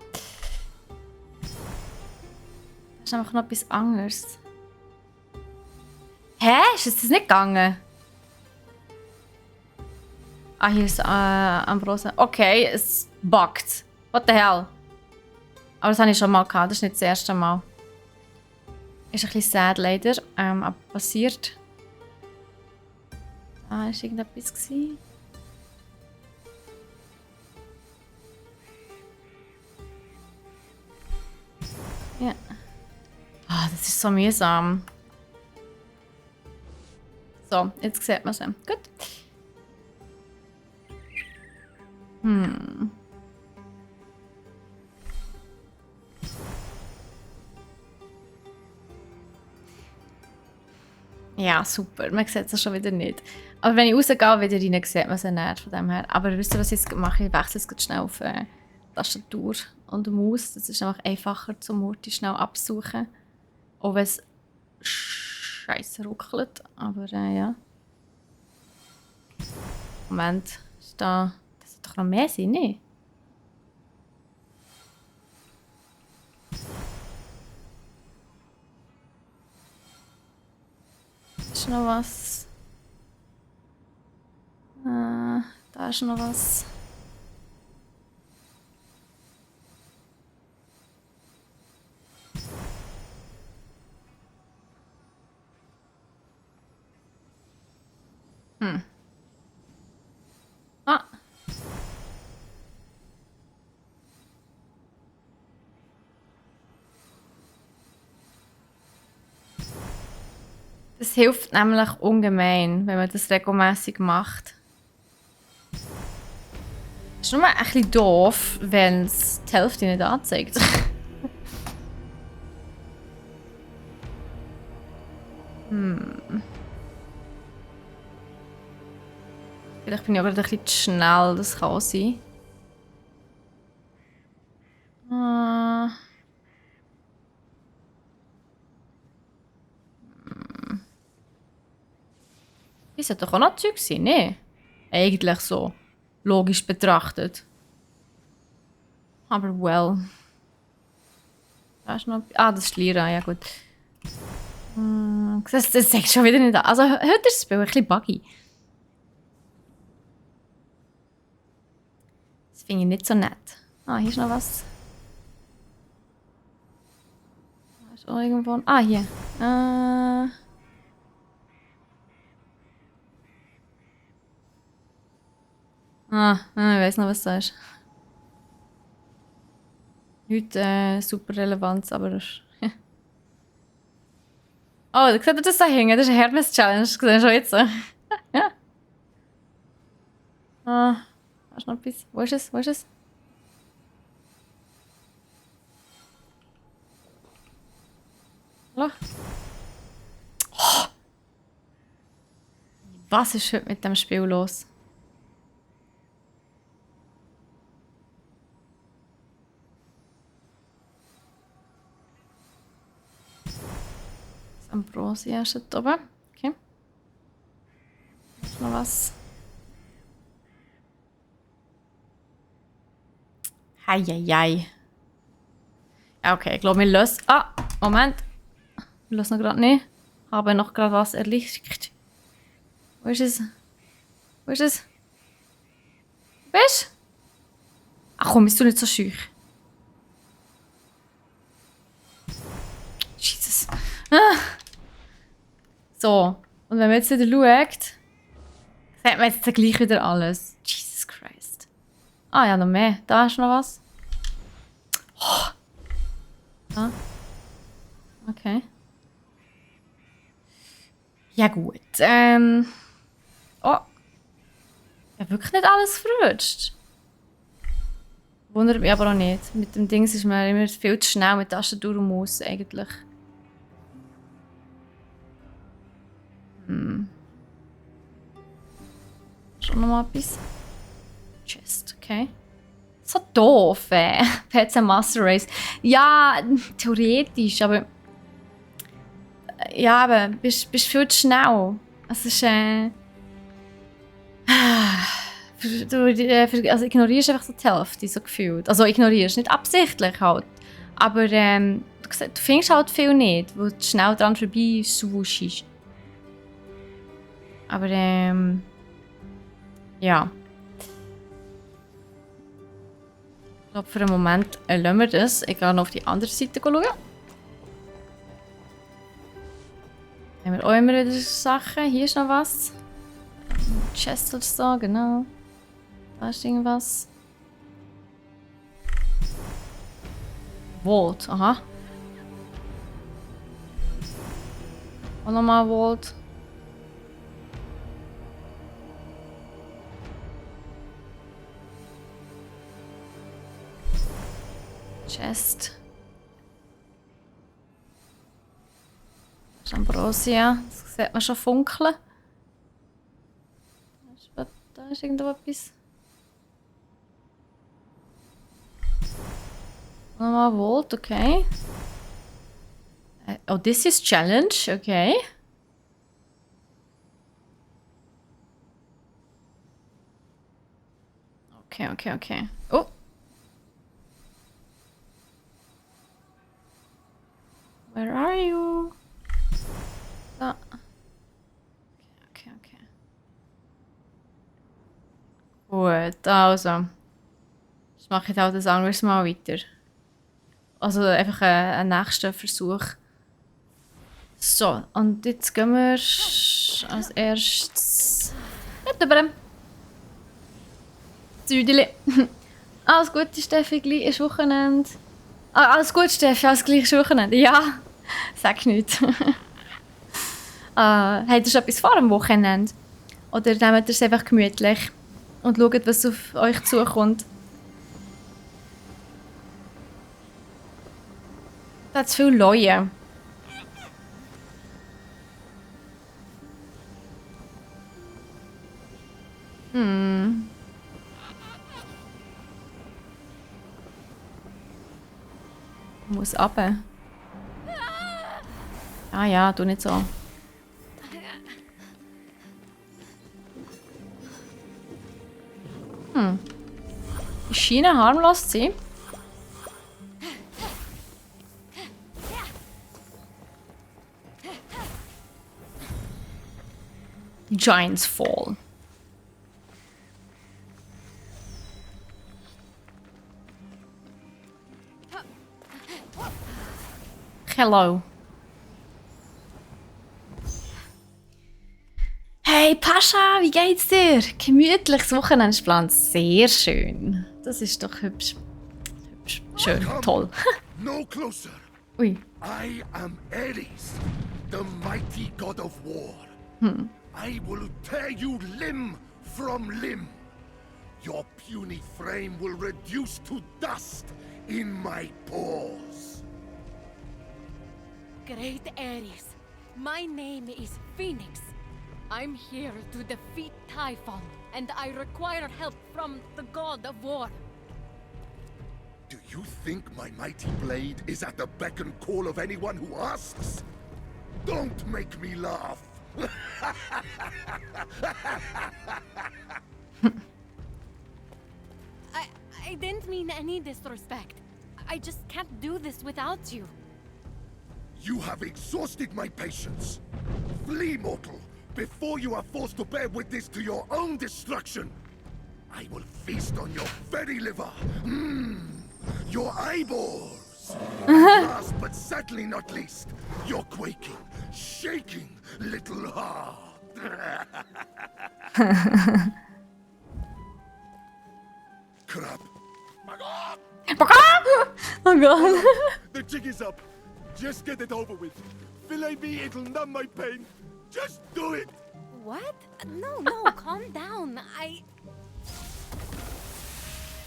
S1: Das ist einfach noch etwas anderes. Hä? Ist das nicht gegangen? Ah, hier ist Ambrose. Okay, es buggt. What the hell? Aber das habe ich schon mal gehabt. Das ist nicht das erste Mal. Ist ein bisschen sad leider. Aber passiert. Da war irgendetwas gewesen. Ja. Ah, das ist so mühsam. So, jetzt sieht man es. Gut. Ja, super. Man sieht es schon wieder nicht. Aber wenn ich rausgehe, wieder rein, sieht man es nicht von dem her. Aber wisst ihr, was ich jetzt mache? Ich wechsle jetzt schnell auf Tastatur und Maus. Das ist einfach einfacher, zum Murti schnell absuchen. Auch wenn es scheiße ruckelt. Aber ja. Moment. Ist da... Das sollte doch noch mehr sein, ne? Ist noch was? Da ist noch was. Ah. Das hilft nämlich ungemein, wenn man das regelmäßig macht. Es ist nur ein bisschen doof, wenn es die Hälfte nicht anzeigt. Vielleicht bin ich auch gerade ein bisschen zu schnell, das kann auch sein. Das sollte doch auch noch Zeug sein, ne? Eigentlich so. Logisch betrachtet. Aber well. Da ist noch... Ah, das ist Lira, ja gut. Das sagt schon wieder nicht an. Also heute ist das Spiel ein bisschen buggy. Das finde ich nicht so nett. Ah, hier ist noch was. Da ist auch irgendwo... Ah, hier. Ich weiß noch, was da ist. Heute super relevant, aber... Oh, da seht ihr das da hängen? Das ist eine Hermes-Challenge. Das seht ihr schon jetzt. Ja. Da ist noch etwas. Wo ist es? Wo ist es? Hallo? Oh. Was ist heute mit dem Spiel los? Ambrosia ist dort oben. Okay. Ist noch was? Heieiei. Ja, okay, ich glaube, wir lösen... Ah, Moment. Wir lösen noch gerade nicht. Habe noch gerade was erledigt. Wo ist es? Wo ist es? Bist du? Ach komm, bist du nicht so schüch. Jesus. Ah. So, und wenn man jetzt wieder schaut, sieht man jetzt gleich wieder alles. Jesus Christ. Ah ja, noch mehr. Da ist noch was. Oh. Ah. Okay. Ja gut. Oh. Ja, wirklich nicht alles verrutscht. Wundert mich aber auch nicht. Mit dem Ding ist man immer viel zu schnell mit Tastatur und Maus eigentlich. Schon noch mal etwas. Chest, okay. So doof, PC Master Race. Ja, theoretisch, aber... Ja, aber bist viel zu schnell. Es ist... also ignorierst einfach so die Hälfte, so gefühlt. Also ignorierst, nicht absichtlich halt. Aber du findest halt viel nicht, wo du schnell dran vorbei swooshst. Aber ja. Ich glaube, für einen Moment lassen wir das. Ich gehe noch auf die andere Seite schauen. Haben wir auch immer wieder Sachen. Hier ist noch was. Chest oder so, genau. Da ist irgendwas. Vault, aha. Und nochmal Vault. Chest. Ambrosia, das sieht man schon funkeln. Da ist irgendwo etwas. Nochmal Vault, okay. Oh, this is challenge, okay. Okay. Oh! Where are you? Da. Okay. Gut, also. Das mache ich auch das anderes Mal weiter. Also einfach ein nächster Versuch. So, und jetzt gehen wir als erstes nicht über dem Südeli. Alles Gute, Steffi, gleich ist Wochenende. Alles gut, Steffi, alles gleich ist Wochenende. Ja, sag nichts. Habt ihr schon etwas vor am Wochenende? Oder nehmt ihr es einfach gemütlich und schaut, was auf euch zukommt? Da hat es viele Leute. Muss runter. Ja, tu nicht so. Die scheinen harmlos zu sein. Giants Fall. Hello. Hey Pascha, wie geht's dir? Gemütliches Wochenendplan, sehr schön. Das ist doch hübsch. Schön, toll.
S2: No closer.
S1: Ui.
S2: I am Ares, the mighty god of war. I will tear you limb from limb. Your puny frame will reduce to dust in my paws.
S3: Great Ares, my name is Phoenix. I'm here to defeat Typhon, and I require help from the god of war.
S2: Do you think my mighty blade is at the beck and call of anyone who asks? Don't make me laugh.
S3: I didn't mean any disrespect. I just can't do this without you.
S2: You have exhausted my patience. Flee, mortal, before you are forced to bear witness to your own destruction. I will feast on your very liver. Your eyeballs. And last but certainly not least, your quaking, shaking little heart. Crap.
S1: Oh god.
S2: The jig is up. Just get it over with. Fillet me, it'll numb my pain. Just do it.
S3: What? No, calm down.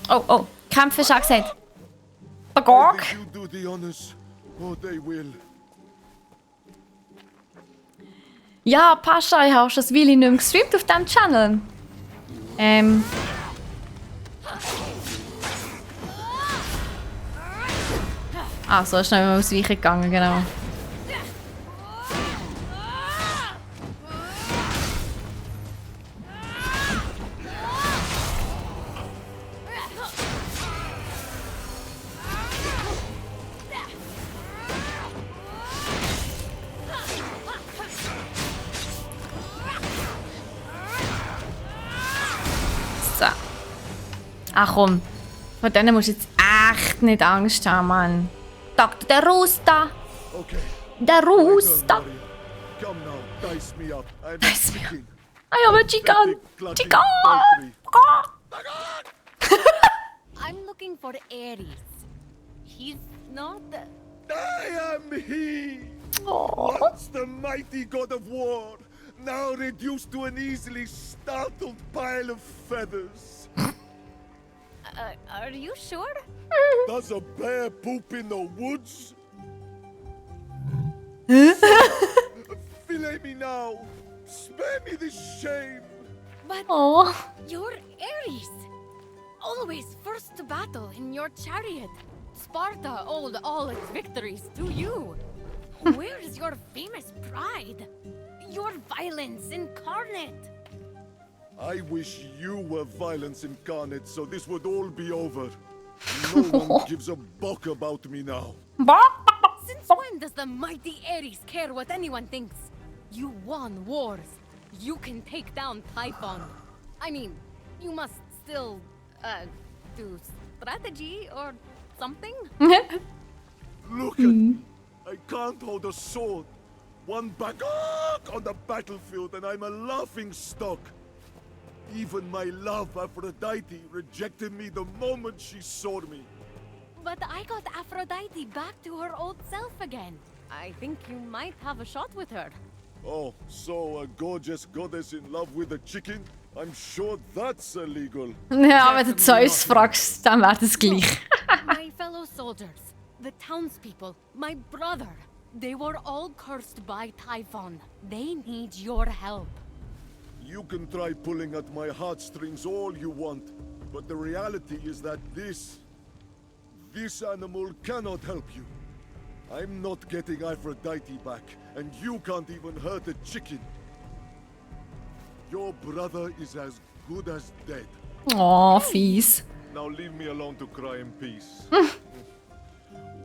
S1: Oh, Kämpfe ist angesagt. Bagorg.
S2: You do the honors, or they will.
S1: Ja, Pascha, ich habe schon das Weile nicht mehr gestreamt auf diesem Channel. So ist schnell ausweichen gegangen, genau. So. Ach komm. Vor denen musst du jetzt echt nicht Angst haben, Mann. Dr. der Rusta.
S2: Okay.
S1: Der
S2: Well done,
S1: Rusta.
S2: warrior. Come now, dice me up. I'm
S1: Dice me up.
S2: chicken.
S1: I am a chicken.
S2: Pathetic, glutton,
S1: Chicken.
S2: poultry.
S3: I'm looking for Ares. He's not.
S2: I am he!
S1: Oh.
S2: Once the mighty god of war, now reduced to an easily startled pile of feathers.
S3: Are you sure?
S2: Does a bear poop in the woods? Fillet me now! Spare me this shame!
S3: But
S1: Oh.
S3: you're Ares. Always first to battle in your chariot. Sparta owed all its victories to you. Where's your famous pride? Your violence incarnate.
S2: I wish you were violence incarnate so this would all be over. No one gives a buck about me now.
S3: Since when does the mighty Ares care what anyone thinks? You won wars. You can take down Typhon. I mean, you must still, do strategy or something?
S2: Look at me. I can't hold a sword. One back on the battlefield and I'm a laughing stock. Even my love, Aphrodite, rejected me the moment she saw me.
S3: But I got Aphrodite back to her old self again. I think you might have a shot with her.
S2: Oh, so a gorgeous goddess in love with a chicken? I'm sure that's illegal.
S1: Ja, wenn du Zeus fragst, dann wäre das gleich.
S3: My fellow soldiers, the townspeople, my brother, they were all cursed by Typhon. They need your help.
S2: You can try pulling at my heartstrings all you want, but the reality is that this animal cannot help you. I'm not getting Aphrodite back, and you can't even hurt a chicken. Your brother is as good as dead.
S1: Oh, fies.
S2: Now leave me alone to cry in peace.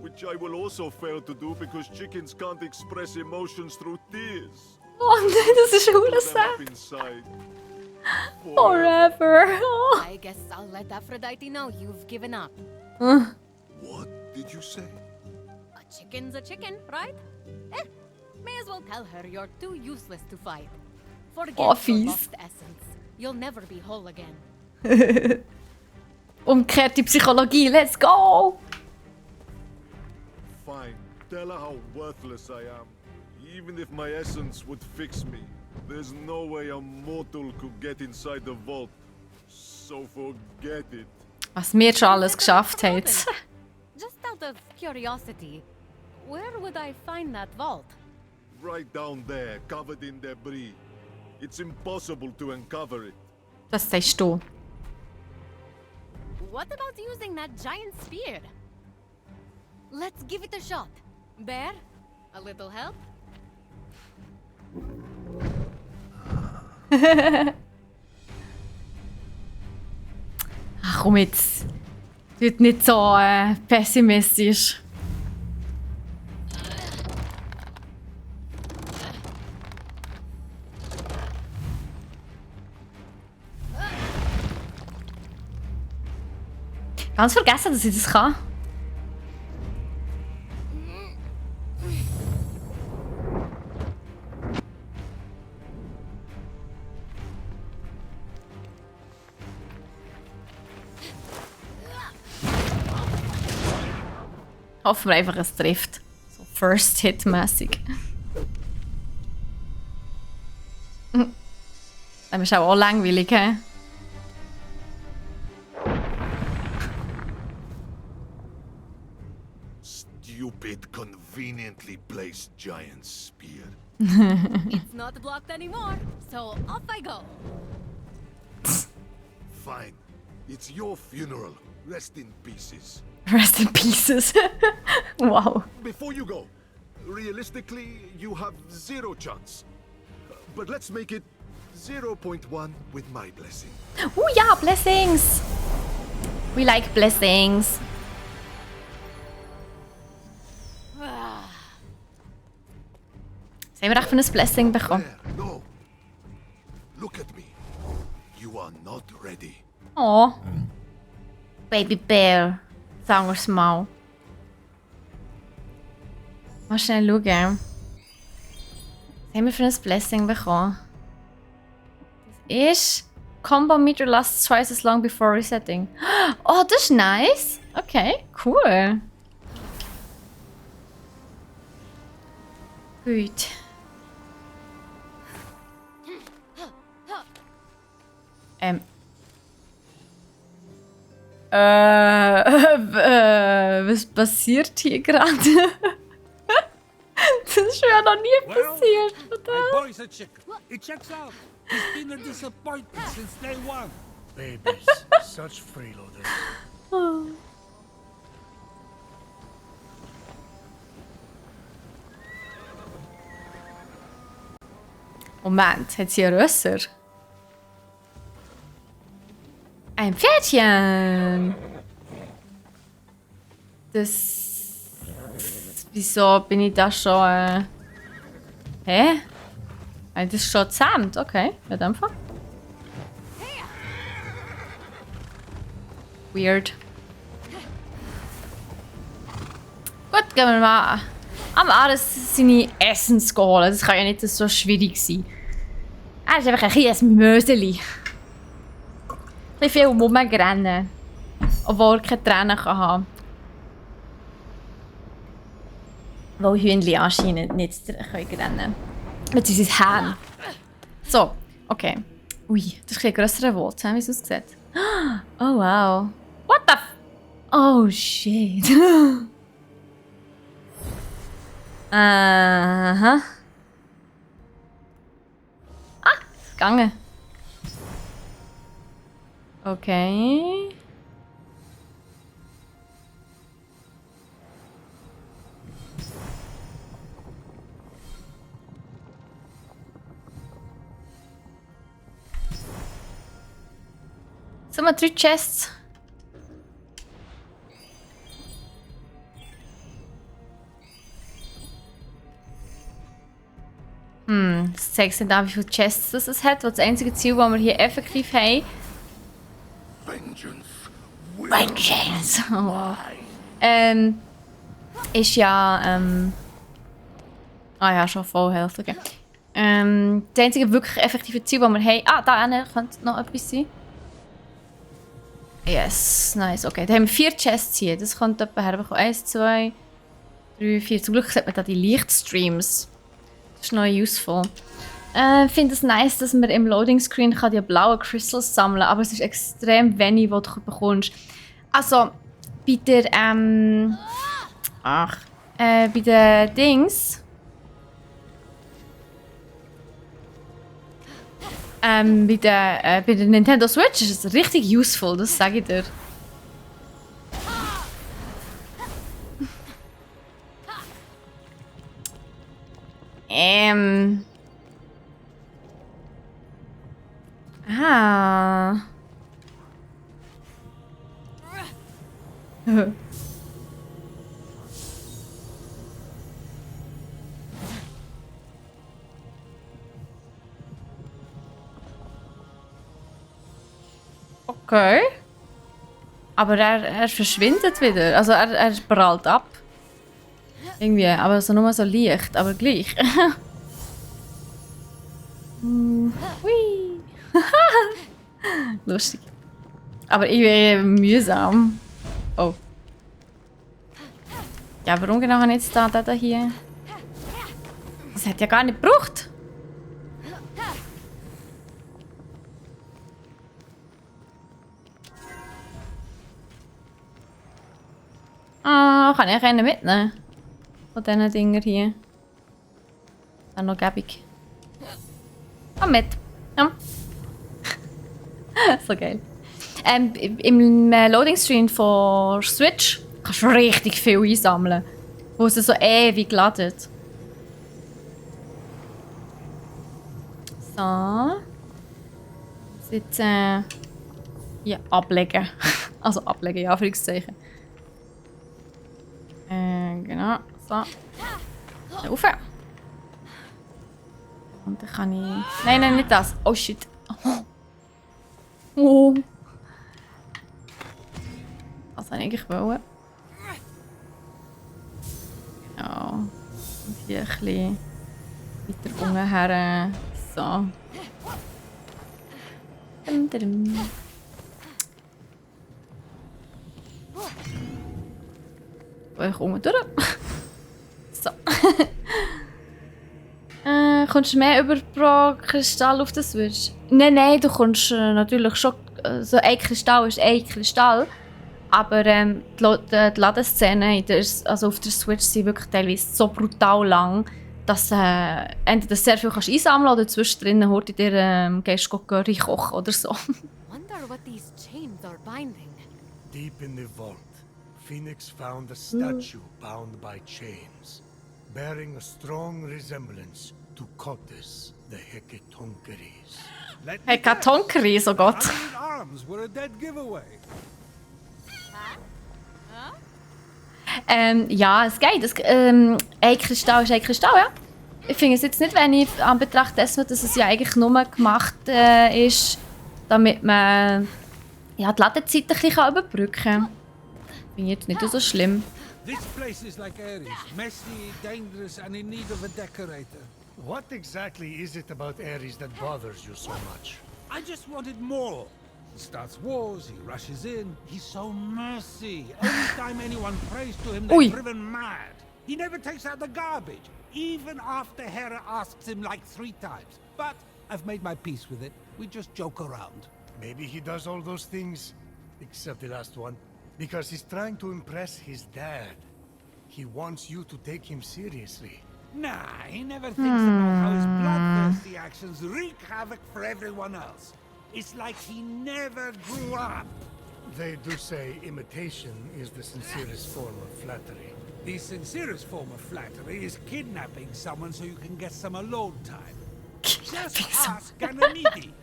S2: Which I will also fail to do because chickens can't express emotions through tears.
S1: Oh nein, das ist hure
S2: Them
S1: sad.
S2: up inside.
S1: Forever. Oh.
S3: I guess I'll let Aphrodite know you've given up.
S2: What did you say?
S3: A chicken's a chicken, right? May as well tell her you're too useless to fight. Forget
S1: Oh,
S3: your
S1: fies.
S3: lost essence. You'll never be whole again.
S1: Umgekehrte Psychologie, let's go!
S2: Fine. Tell her how worthless I am. Even if my essence would fix me, there's no way a mortal could get inside the vault. So forget it.
S1: Was wir schon alles geschafft haben.
S3: Just out of curiosity, where would I find that vault?
S2: Right down there, covered in debris. It's impossible to uncover it.
S1: Das sagst du.
S3: What about using that giant spear? Let's give it a shot. Bear, a little help?
S1: Ach komm jetzt. Wird nicht so pessimistisch. Ganz vergessen, dass ich das kann. Hoffen wir einfach, es trifft. So First Hit-mäßig. Das ist auch langweilig, hä?
S2: Stupid, conveniently placed giant spear.
S3: It's not blocked anymore, so off I go.
S2: Fine. It's your funeral. Rest in pieces.
S1: Rest in pieces. Wow.
S2: Before you go, realistically, you have zero chance. But let's make it 0.1 with my blessing.
S1: Oh ja, Blessings! We like blessings. Was haben wir echt für ein Blessing bekommen?
S2: There, no. Look at me. You You are not ready.
S1: Oh. Baby Bear. Sagen wir es mal. Mal schnell schauen. Was haben wir für ein Blessing bekommen? Das ist... Combo meter lasts twice as long before resetting. Oh, das ist nice. Okay, cool. Gut. Was passiert hier gerade? Das ist mir ja noch nie passiert.
S4: My boy's a chicken. It checks out. He's been a disappointment since day one.
S5: Babies, such freeloaders.
S1: Moment, hat sie ein Rösser? Ein Pferdchen! Das... Wieso bin ich da schon... Hä? Das ist schon gezähmt, okay. In dem Fall. Weird. Gut, gehen wir mal am Ares seine Essens holen. Das kann ja nicht so schwierig sein. Er ist einfach ein kleines Möseli. Ein viel rumrennen. Obwohl er keine Tränen haben kann. Weil Hühnchen anscheinend nicht rennen können. Mit unseren Händen. So, okay. Ui, das ist ein grösserer Wort, wie es aussieht. Oh wow. What the f... Oh shit. Aha. Ah, ist gegangen. Okay. So, mal 3 Chests. Das zeigt nicht an, wie viele Chests es hat. Das einzige Ziel, das wir hier effektiv haben. Vengeance! Oh, wow. Ist ja, ah ja, schon voll Health, okay. Das einzige wirklich effektive Ziel, das wir haben... Ah, da hinten könnte noch etwas sein. Yes, nice, okay. Da haben wir 4 Chests hier. Das könnte etwa herbekommen. 1, 2, 3, 4. Zum Glück sieht man da die Lichtstreams. Das ist noch useful. Ich finde es nice, dass man im Loading Screen die blauen Crystals sammeln kann, aber es ist extrem wenig, was du bekommst. Also, bei der, bei den Dings... bei der Nintendo Switch ist es richtig useful, das sage ich dir. Ah. Okay. Aber er verschwindet wieder. Also er prallt ab. Irgendwie, aber so nur so leicht, aber gleich. Hui. Lustig. Aber irgendwie mühsam. Oh. Ja, warum genau habe ich jetzt da hier? Das hat ja gar nicht gebraucht. Ah, kann ich einen mitnehmen? Von diesen Dinger hier. Das ist noch gäbig. Komm mit. Ja. So geil. Im Loading Screen von Switch kannst du richtig viel einsammeln. Wo es so ewig ladet. So. Jetzt ja, ablegen. Also ablegen, ja, Anführungszeichen. Genau, so. Rauf. Und dann kann ich... Nein, nein, nicht das. Oh shit. Oh. Oh. Was wollte ich eigentlich wollen? Ja. Und hier ein bisschen weiter unten her. So. Dum, dum. Ich unten durch. So. Kommst du mehr über pro Kristall auf den Switch? Nein, du kommst natürlich schon. So ein Kristall ist ein Kristall. Aber die Ladenszenen also auf der Switch sind wirklich teilweise so brutal lang, dass entweder sehr viel kannst einsammeln oder zwischendrin heute dir gehst du Curry kochen oder so.
S3: Wonder what these chains are binding.
S5: Deep in the vault, Phoenix found a statue bound by chains, bearing a strong resemblance to Kotis, the Hecatoncheires.
S4: Let me
S1: Hey,
S4: guess.
S1: Kartonkeris, oh Gott.
S4: 100 arms were a dead giveaway.
S1: Ja, es geht. Ein Kristall ist ein Kristall, ja. Ich finde es jetzt nicht, wenn ich an Betracht dessen, dass es ja eigentlich nur gemacht ist, damit man ja, die Ladezeit ein bisschen überbrücken kann. Finde ich jetzt nicht so schlimm.
S4: This place is like Ares, messy, dangerous, and in need of a decorator.
S5: What exactly is it about Ares that bothers you so much?
S4: I just wanted more. He starts wars, he rushes in. He's so messy. Every time anyone prays to him,
S1: Ui.
S4: they're driven mad. He never takes out the garbage, even after Hera asks him like 3 times. But I've made my peace with it. We just joke around.
S5: Maybe he does all those things, except the last one, because he's trying to impress his dad. He wants you to take him seriously.
S4: Nah, he never thinks about how his bloodthirsty actions wreak havoc for everyone else. It's like he never grew up.
S5: They do say imitation is the sincerest form of flattery.
S4: The sincerest form of flattery is kidnapping someone so you can get some alone time. Just ask Ganymede.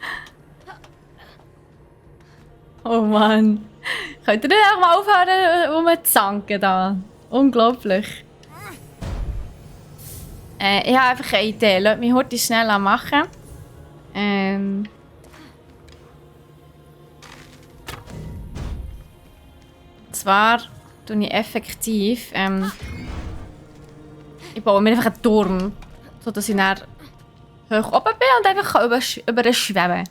S1: Oh Mann. Könnt ihr nicht auch mal aufhören, rumzuzanken da? Unglaublich. Ich habe einfach eine Idee. Lass mich heute schnell machen. Zwar tue ich effektiv. Ich baue mir einfach einen Turm, sodass ich dann hoch oben bin und einfach über schweben kann.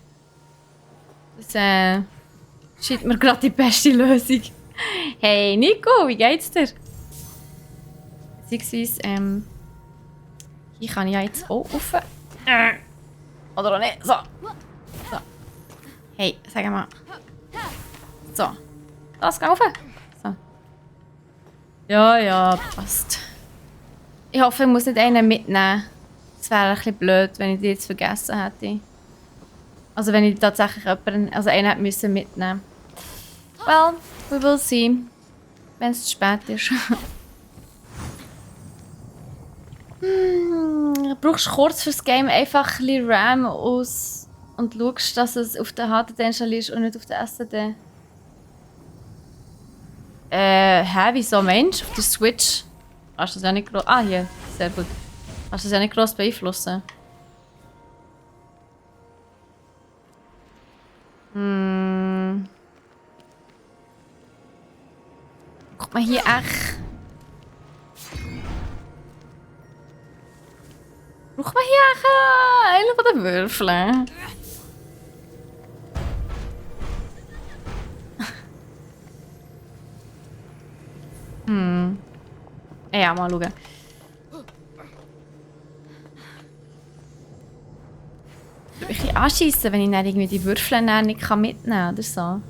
S1: Das scheint mir gerade die beste Lösung. Hey Nico, wie geht's dir? Beziehungsweise, hier kann ich ja jetzt auch rauf. Oder auch nicht. So. So. Hey, sag mal. So. Das geht rauf. So. Ja, passt. Ich hoffe, ich muss nicht einen mitnehmen. Es wäre ein bisschen blöd, wenn ich die jetzt vergessen hätte. Also wenn ich tatsächlich jemanden, also einen hätte müssen mitnehmen. Well, we will see. Wenn es zu spät ist. Brauchst du kurz fürs Game einfach ein bisschen RAM aus und schaust, dass es auf der HDD installierst und nicht auf der SSD? Wieso Mensch? Auf der Switch? Kannst du das ja nicht groß... Ah, hier. Sehr gut. Kannst du das ja nicht groß beeinflussen. Guck mal hier echt... Braucht man hier echt einen von den Würfeln? Ja, mal schauen. Ich will mich anschiessen, wenn ich dann irgendwie die Würfel nicht mitnehmen kann oder so.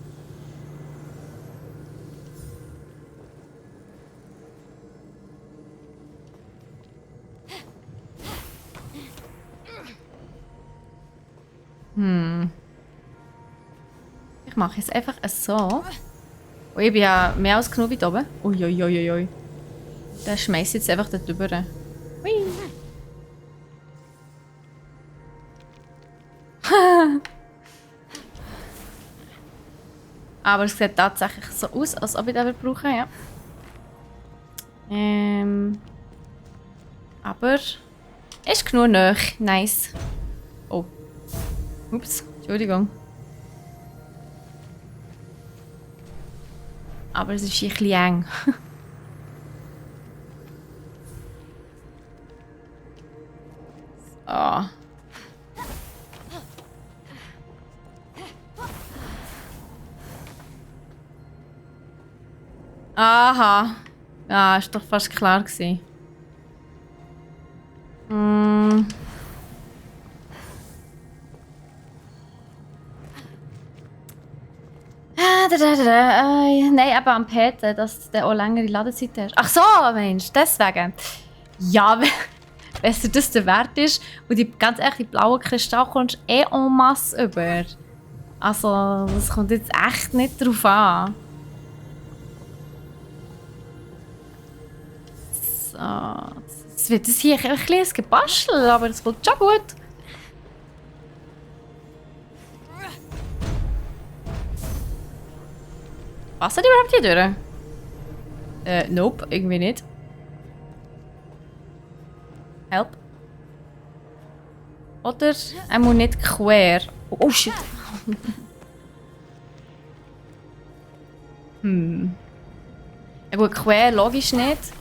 S1: Ich mache es einfach so. Oh, ich bin ja mehr als genug weit oben. Uiuiuiui. Der schmeißt jetzt einfach dort drüber. Hui. Aber es sieht tatsächlich so aus, als ob ich den brauche, ja. Aber ist genug nahe. Nice. Oh. Ups, Entschuldigung. Aber es ist ein bisschen eng. So. Aha. Ja, ist doch fast klar gewesen. Nein, eben am Peten, dass der auch längere Ladezeit hast. Ach so, Mensch, deswegen. Ja, wenn dir das der Wert ist und die ganz ehrlich, die blauen Kristalle kommst eh en masse über. Also, das kommt jetzt echt nicht drauf an. So, jetzt wird das hier ein kleines Gebastel, aber das kommt schon gut. Passt das überhaupt hier durch? Nope, irgendwie nicht. Help. Oder er muss nicht quer. Oh shit. Ja gut, quer logisch nicht.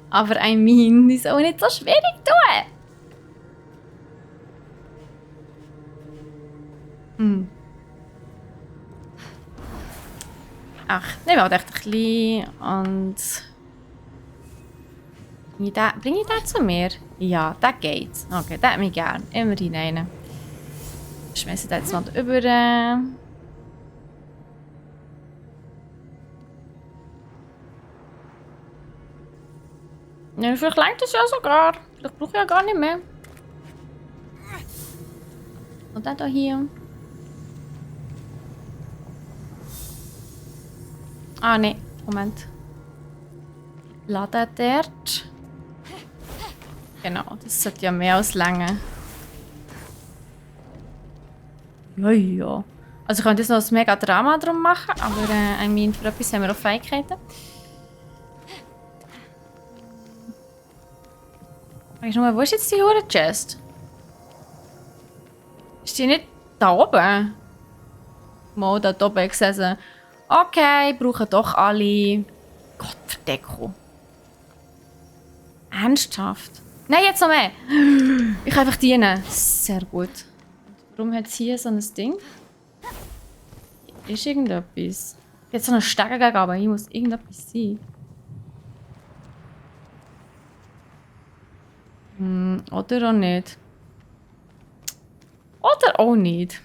S1: Aber I mean, die soll nicht so schwierig tun. Ach, nehmen wir halt echt ein bisschen und... Bringe ich den zu mir? Ja, der geht. Okay, der hat mich gern. Immerhin einen. Ich schmeiße den jetzt mal über. Ja, vielleicht reicht das ja sogar. Vielleicht brauche ich ja gar nicht mehr. Und dann hier. Ah, nee. Moment. Laden dort. Genau, das sollte ja mehr als lange. Ja, ja. Also ich könnte jetzt noch ein mega Drama drum machen, aber I mean, für etwas haben wir auch Fähigkeiten. Weißt du nur, wo ist jetzt die hure Chest? Ist die nicht da oben? Mal da oben gesessen. Okay, brauchen doch alle. Gott, Verdeckung. Ernsthaft? Nein, jetzt noch mehr. Ich kann einfach dienen. Sehr gut. Warum hat es hier so ein Ding? Ist irgendetwas? Jetzt so eine Stege aber hier muss irgendetwas sein. Oder auch nicht. Oder auch nicht.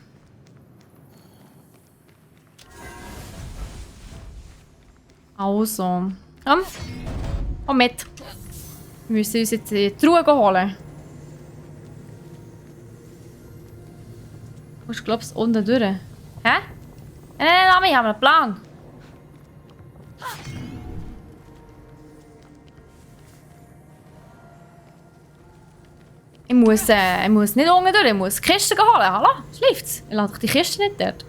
S1: Also. Komm mit. Wir müssen uns jetzt die Truhe holen. Du musst, glaubst du, unten durch. Hä? Nein, lass mich, ich habe einen Plan. Ich muss nicht unten durch, ich muss die Kiste holen. Hallo? Schläft's? Ich lasse doch die Kiste nicht dort.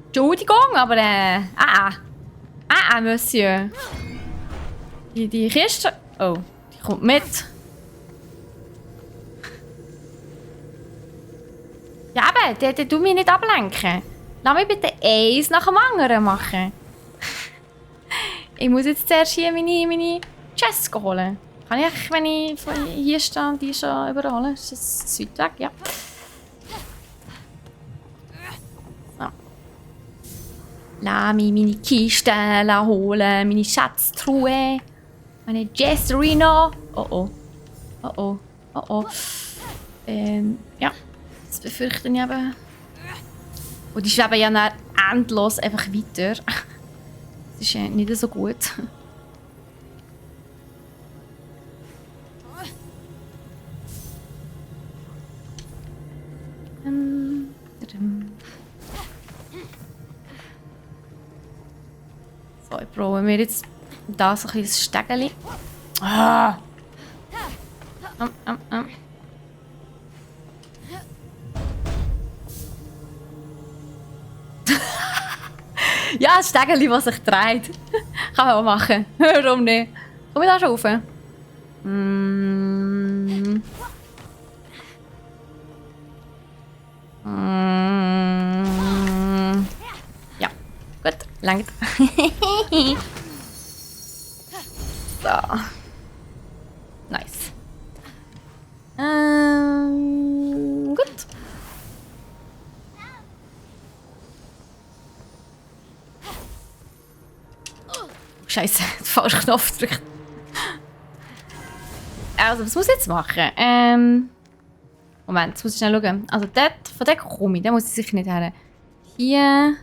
S1: Entschuldigung, aber Monsieur. Die Kiste... Oh, die kommt mit. Ja, aber, der tu mich nicht ablenken. Lass mich bitte eins nach dem anderen machen. Ich muss jetzt zuerst hier meine Chests holen. Kann ich, wenn ich von hier stehe, die schon überholen? Ist das weit weg? Ja. So. Lass mich meine Kisten holen, meine Schatztruhe, meine Jesterino. Oh oh. Oh oh. Oh oh. Ja. Das befürchte ich eben. Und die schweben ja dann endlos einfach weiter. Das ist ja nicht so gut. So, ich probiere mir jetzt da so ein bisschen das Stegeli. Ah! Ja, das Stegeli, das sich dreht. Kann man auch machen. Warum nicht? Komm ich da schon rauf? Langt. So. Nice. Gut. Scheiße, den falschen Knopf gedrückt. Also, was muss ich jetzt machen? Moment, jetzt muss ich schnell schauen. Also, dort, von dort komme ich, da muss ich sicher nicht her. Hier.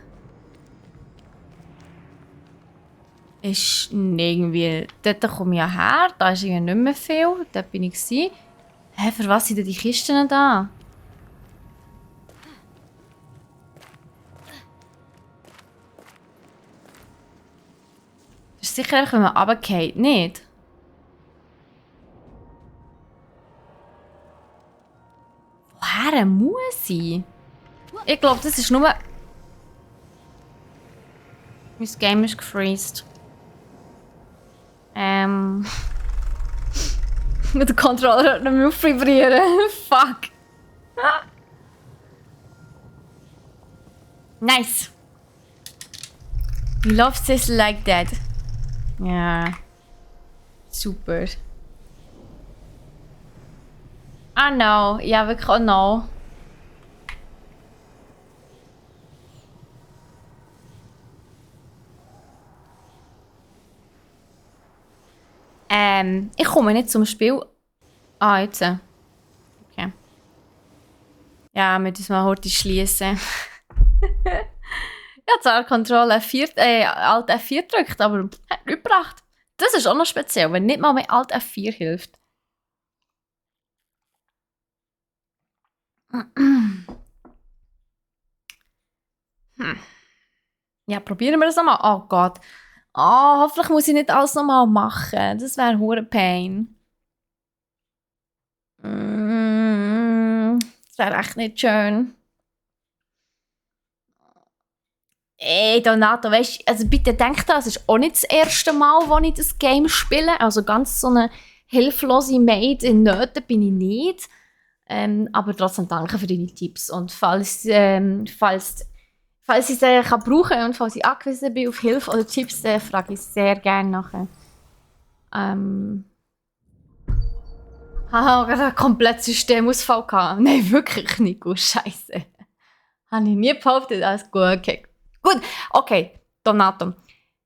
S1: Ist irgendwie. Dort komme ich ja her, da ist irgendwie nicht mehr viel. Dort bin ich gewesen. Hä, für was sind denn die Kisten da? Das ist sicher einfach, wenn man runterfällt, nicht? Woher muss ich? Ich glaube, das ist nur... Mein Game ist gefreezed. Mit dem Controller hört nicht mehr auf vibrieren. Fuck. Nice. Loves this like that. Ja. Super. Ah, no. Ja, wirklich auch no. Ich komme nicht zum Spiel. Ah, jetzt. Okay. Ja, wir müssen mal heute schließen. Ich habe zwar Control F4, Alt F4 gedrückt, aber hat nichts gebracht. Das ist auch noch speziell, wenn nicht mal mehr Alt F4 hilft. Ja, probieren wir das nochmal. Oh Gott. Oh, hoffentlich muss ich nicht alles nochmal machen. Das wäre hure Pain. Das wäre echt nicht schön. Ey, Donato, weißt du, also bitte denk da, es ist auch nicht das erste Mal, wo ich das Game spiele. Also ganz so eine hilflose Maid in Nöten bin ich nicht. Aber trotzdem danke für deine Tipps. Und falls ich sie kann brauchen und falls ich angewiesen bin auf Hilfe oder Tipps, frage ich sehr gerne nachher. Haha, gerade ein komplettes Systemausfall gehabt. Nein, wirklich, Nico, scheiße. Habe ich nie behauptet, alles gut, okay. Gut, okay, Donato.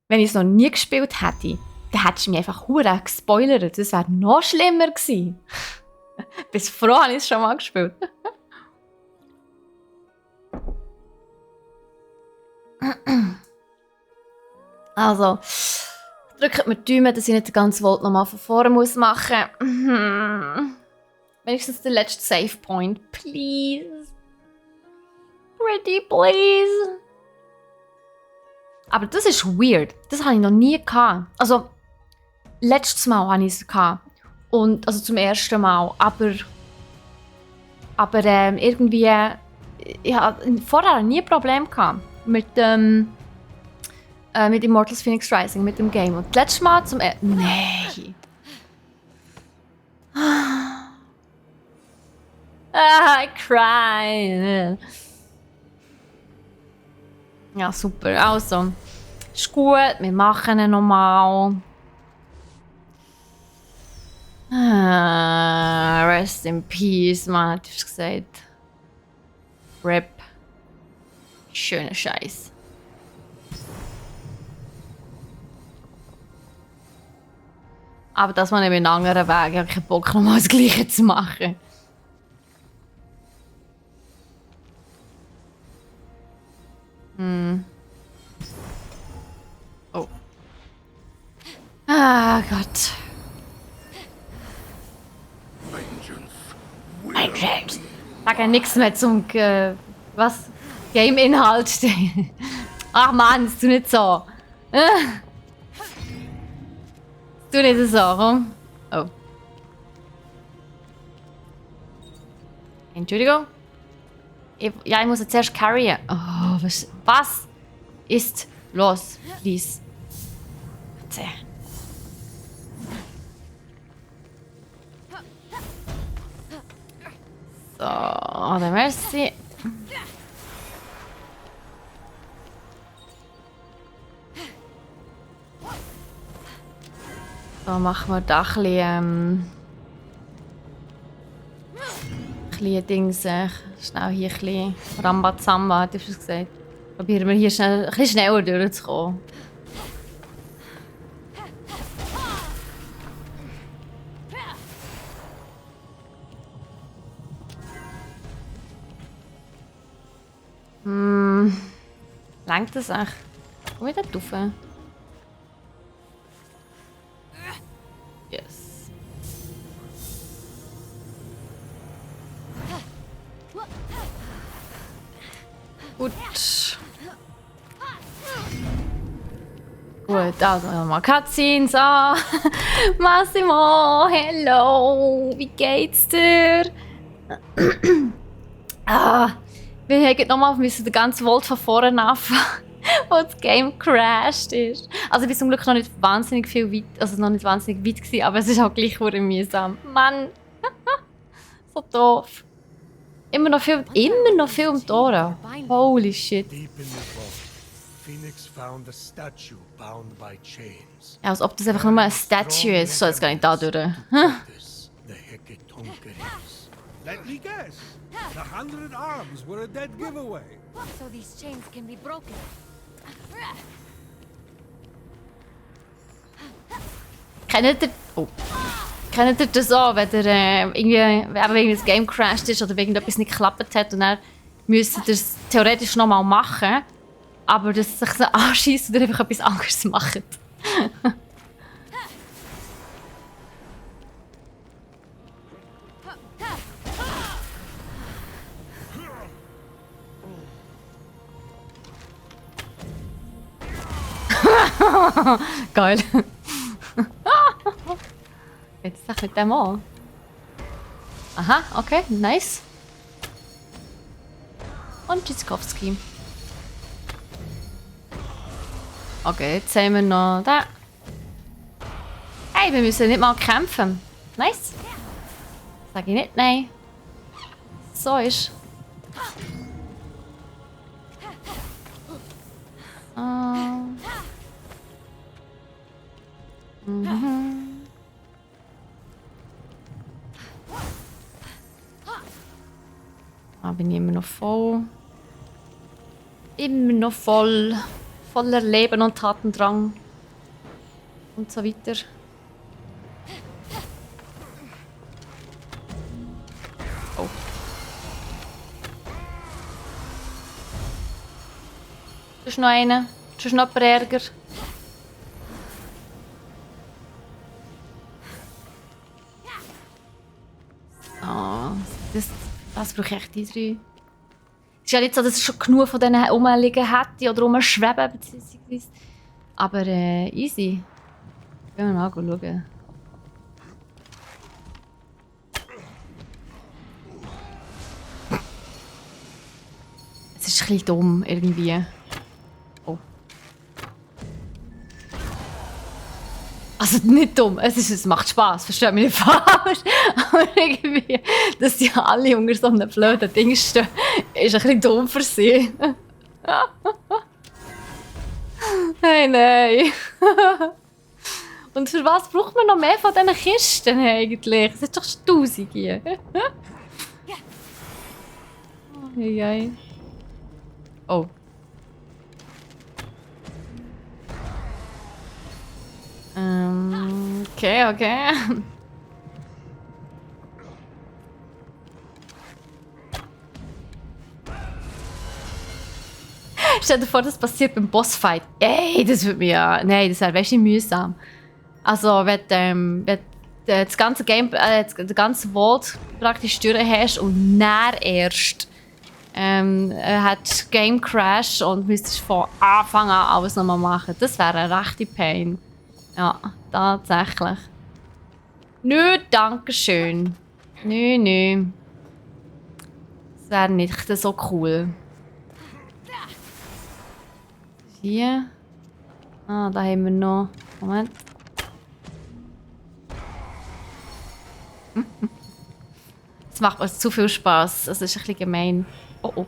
S1: Wenn ich es noch nie gespielt hätte, dann hättest du mich einfach hure gespoilert. Das wäre noch schlimmer gewesen. Bis froh habe ich es schon mal gespielt. Also, drückt mir die Daumen, dass ich nicht den ganzen Volt nochmal von vorne machen muss. Wenigstens der letzte Save Point, please. Pretty please. Aber das ist weird. Das habe ich noch nie gehabt. Also, letztes Mal hatte ich es gehabt. Und, also zum ersten Mal. Aber irgendwie... Ich hatte vorher nie ein Problem gehabt mit Immortals Phoenix Rising, mit dem Game. Und das letzte Mal zum... Nein! I cry! Ja, super. Also, ist gut. Wir machen ihn nochmal. Rest in peace, man, hat es gesagt. RIP. Schöner Scheiß. Aber das war eben ein anderer Weg. Ich habe keinen Bock, nochmal das Gleiche zu machen. Oh. Ah, Gott. Vengeance. Sag ja nichts mehr zum was? Game-Inhalt stehen. Ach Mann, ist du nicht so. Du nicht so, komm. Oh. Entschuldigung. Ich muss jetzt erst carryen. Oh, was ist los? Please. Bitte. So, oder merci. So, machen wir da ein bisschen Dings, schnell hier ein bisschen Rambazamba, hat du es gesagt. Probieren wir hier schnell, ein bisschen schneller durchzukommen. Langt das echt? Komm ich da drauf? Yes. Gut. Gut, also mal Cutscenes an. Massimo, hello, wie geht's dir? Wir hätten nochmal den ganzen Volt von vorne anfangen, wo das Game crashed ist. Also ich bin zum Glück noch nicht wahnsinnig viel weit, also noch nicht wahnsinnig weit gewesen, aber es ist auch gleich mühsam. Mann, so doof. Immer noch viel um Dora. Holy shit.
S5: Deep in the vault, Phoenix found a statue bound by chains.
S1: Ja, als ob das einfach nur ein Statue ist, so jetzt gar nicht da durch.
S5: Cottis, the Hecatoncheires.
S4: Let me guess. The 100 arms were a dead giveaway.
S3: So these chains can be broken.
S1: Kennt ihr das auch, wenn ihr wegen das Game crashed ist oder wegen etwas nicht geklappt hat und dann müsst ihr es theoretisch nochmal machen, aber dass es sich so anschießt oder einfach etwas anderes macht. Geil. Jetzt sag mit dem an. Aha, okay, nice. Und Tschitskowski. Okay, jetzt haben wir noch da. Hey, wir müssen nicht mal kämpfen. Nice. Sag ich nicht, nein. So ist. Da bin ich immer noch voll. Immer noch voll. Voller Leben und Tatendrang. Und so weiter. Oh. Das ist noch einer. Das ist noch ein Ärger. Das brauche ich echt die 3. Es ist ja nicht so, dass ich schon genug von denen rumliegen hätte oder rumschweben beziehungsweise. Aber easy. Gehen wir mal schauen. Es ist ein bisschen dumm irgendwie. Oh. Also nicht dumm, es macht Spaß, versteht mich nicht falsch. Aber irgendwie, dass die alle unter so einem blöden Ding stehen, ist ein bisschen dumm für sie. Hey, nein. Und für was braucht man noch mehr von diesen Kisten eigentlich? Es ist doch Tausende. Hey. Oh. Okay. Stell dir vor, das passiert beim Bossfight. Ey, das würde mir ja... Nein, das wäre wirklich mühsam. Also, wenn das ganze Game... den ganzen Vault praktisch durch hast und dann erst... hat Game Crash und müsstest von Anfang an alles nochmal machen. Das wäre eine rechte Pain. Ja, tatsächlich. Nö, danke schön. Nö. Das wäre nicht so cool. Hier. Ah, da haben wir noch... Moment. Das macht mir zu viel Spaß. Das ist ein bisschen gemein. Oh.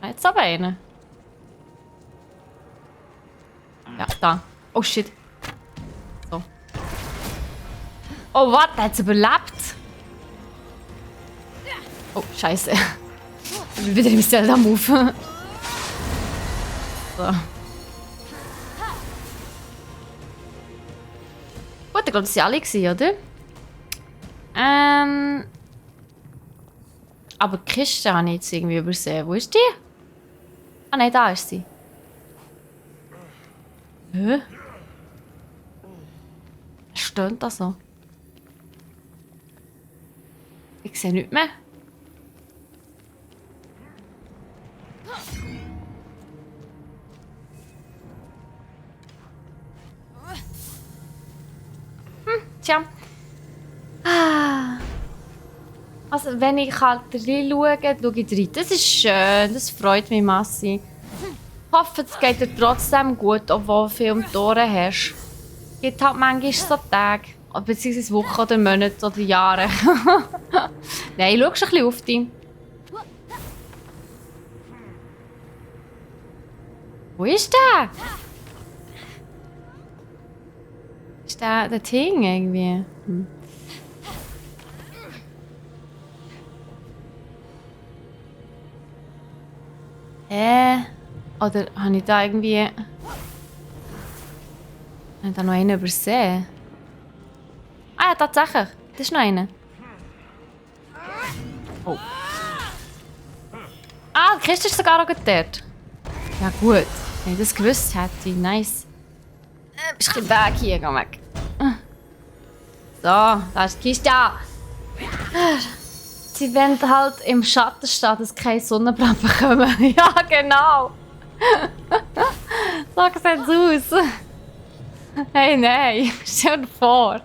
S1: Jetzt aber einen. Ja, da. Oh shit. So. Oh, was? Der hat es überlebt? Oh, scheiße. Ich bin wieder im Zelda-Move. So. Gut, ich glaube, das waren alle, oder? Aber die Kiste habe ich jetzt irgendwie übersehen. Wo ist die? Ah nein, da ist sie. Hä? Was stöhnt da so? Ich sehe nichts mehr. Tja. Also, wenn ich halt reinschaue, schaue ich rein. Das ist schön, das freut mich massiv. Ich hoffe, es geht dir trotzdem gut, obwohl du viel um die Ohren hast. Es gibt halt manchmal so Tage, beziehungsweise Wochen oder Monate oder Jahre. Nein, schau schon ein bisschen auf dich. Wo ist der? Ist der Ding irgendwie? Oder habe ich da irgendwie... Habe ich da noch einen übersehen? Ah ja, tatsächlich. Das ist noch einer. Oh. Ah, die Kiste ist sogar auch dort. Ja gut, wenn ich das gewusst hätte. Nice. Bist ein bisschen weg hier, geh weg. So, da ist die Kiste. Sie wollen halt im Schatten stehen, dass keine Sonnenbrand bekommen. Ja, genau. So sieht es aus. Hey, nein, stell dir vor.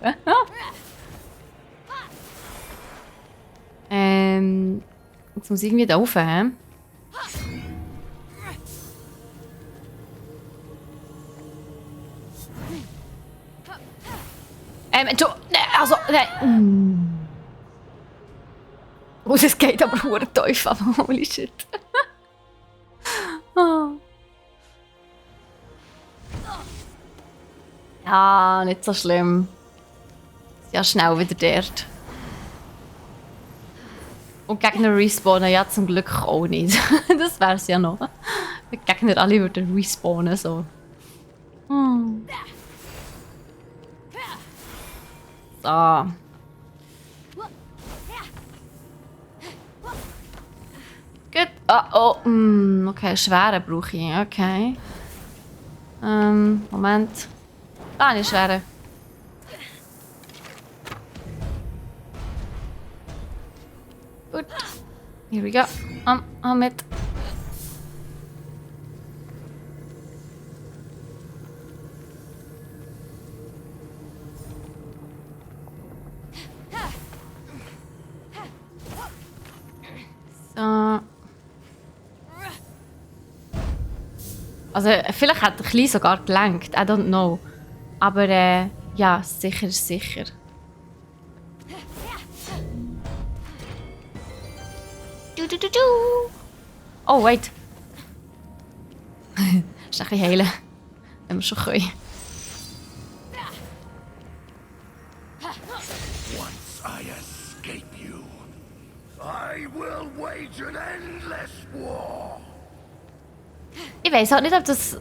S1: Jetzt muss ich irgendwie da rauf, hä? Du, also, nein. Oh, das geht aber hure tief, aber holy shit. Oh. Ja, nicht so schlimm. Ist ja schnell wieder dort. Und Gegner respawnen ja zum Glück auch nicht. Das wär's ja noch. Die Gegner alle würden respawnen so. So. Gut. Oh, oh. Okay, schwere brauche ich. Okay. Moment. Da habe ich schwere. Gut. Here we go. Mit. So. Also, vielleicht hat der Klein sogar gelenkt. I don't know. Aber, ja, sicher ist sicher. Oh, wait. Ist ein bisschen heilen. Wenn wir schon können.
S2: Once I escape you, I will wage an endless war.
S1: Ich weiß halt nicht, ob das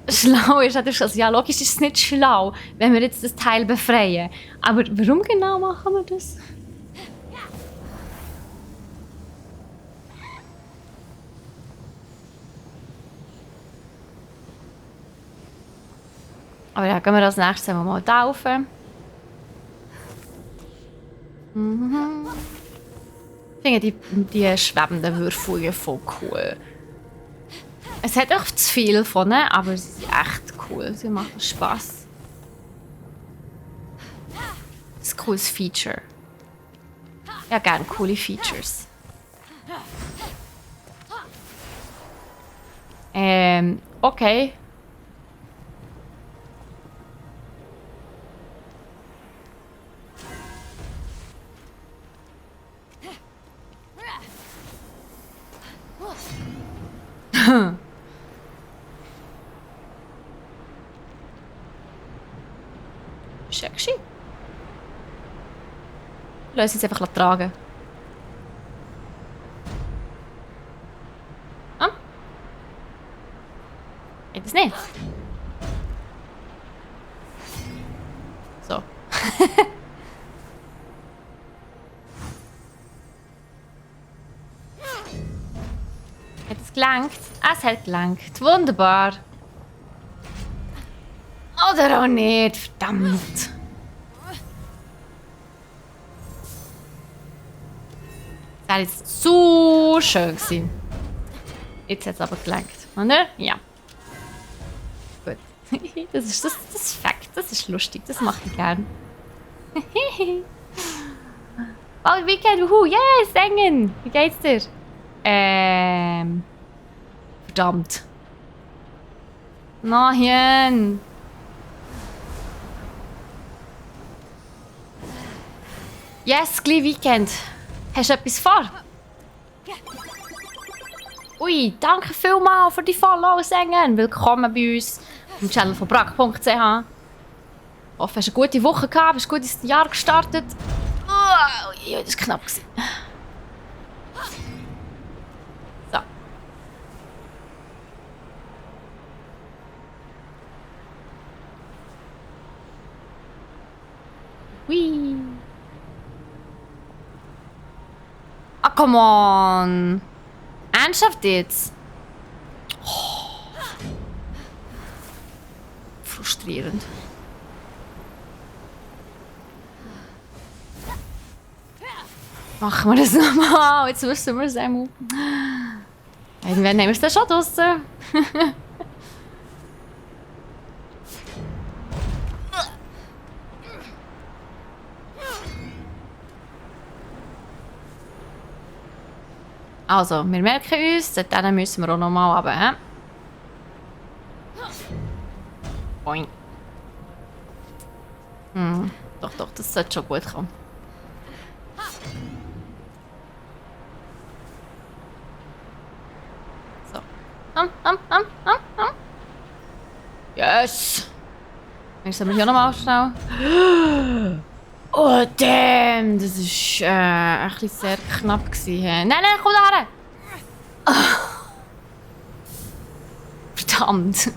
S1: schlau ist. Also, ja, logisch ist es nicht schlau, wenn wir jetzt das Teil befreien. Aber warum genau machen wir das? Aber ja, gehen wir als nächstes mal da rauf. Ich finde die schwebenden Würfel voll cool. Es hat auch zu viel von ihnen, aber sie sind echt cool. Sie machen Spass. Das ist ein cooles Feature. Ja, gerne coole Features. Okay. Lass uns einfach tragen. Ah? Geht das nicht? So. Hat es gelangt? Es hat gelangt. Wunderbar. Oder auch nicht. Verdammt. Das wäre jetzt so schön gewesen. Jetzt hat es aber gelangt. Oder? Ja. Gut. Das ist Fakt. Das ist lustig. Das mache ich gern. Oh, Weekend. Yes, singen. Wie geht's dir? Verdammt. Nein. Yes, gleich Weekend. Hast du etwas vor? Ui, danke vielmals für die Follow, Sengen. Willkommen bei uns am Channel von brack.ch. Ich hoffe, du hast eine gute Woche gehabt, bist gut ins Jahr gestartet. Ui, das war knapp. So. Hui. Ah, come on. Ernsthaft jetzt? Oh. Frustrierend. Machen wir das nochmal. Jetzt müssen wir es einmal. Irgendwann nehmen wir es dann schon draussen. Also, wir merken uns, dann müssen wir auch nochmal runter. Boing. Doch, das sollte schon gut kommen. So. Yes! Müssen wir hier nochmal schnell. Oh, damn! Das war ein bisschen sehr knapp gewesen. Nein, komm da her! Verdammt!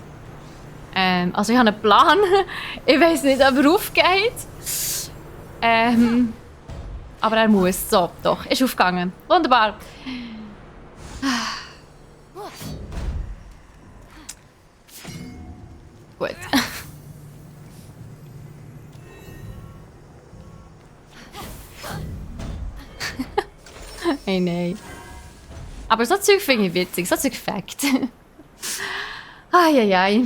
S1: Also ich habe einen Plan. Ich weiß nicht, ob er aufgeht. Aber er muss. So, doch. Ist aufgegangen. Wunderbar. Gut. Hey, nein. Aber so Zeug finde ich witzig. So Zeug Fact. Eieiei.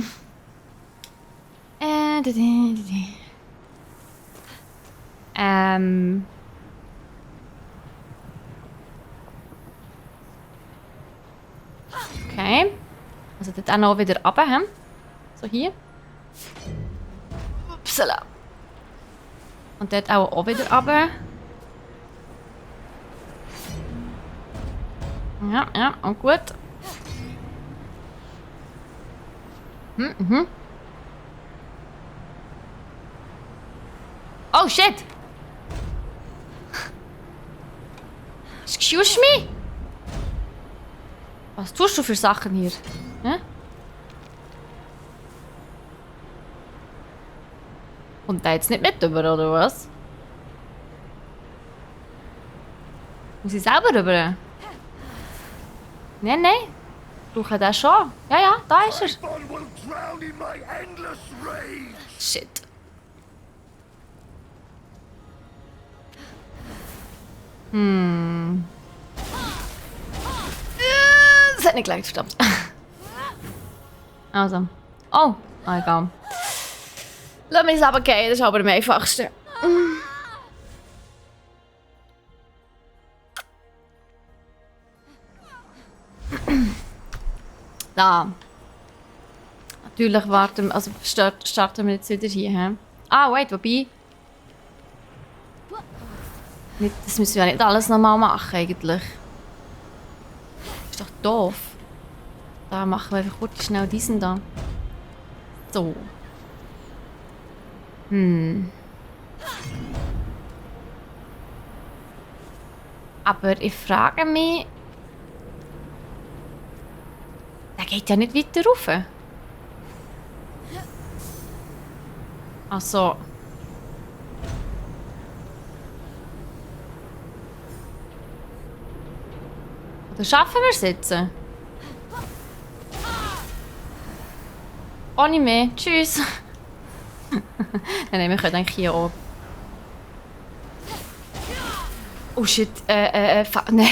S1: Okay. Also dort auch noch wieder runter, he? So hier. Upsala. Und dort auch wieder runter. Ja, und gut. Oh, shit! Excuse me? Was tust du für Sachen hier? Hä? Kommt der jetzt nicht mit rüber, oder was? Muss ich selber rüber? Nein. Brauche den schon. Ja, da ist er. Shit. Das hat nicht gleich gestoppt. Also. Oh, egal. Lass mich es aber gehen, das ist aber am einfachsten. Da. Natürlich starten wir jetzt wieder hier. He? Ah, wait, wobei. Das müssen wir ja nicht alles nochmal machen, eigentlich. Ist doch doof. Da machen wir einfach kurz schnell diesen da. So. Aber ich frage mich... Der geht ja nicht weiter rauf. Also... Oder schaffen wir es jetzt? Ohne mehr. Tschüss. Nein, wir können eigentlich hier oben. Oh shit, nein.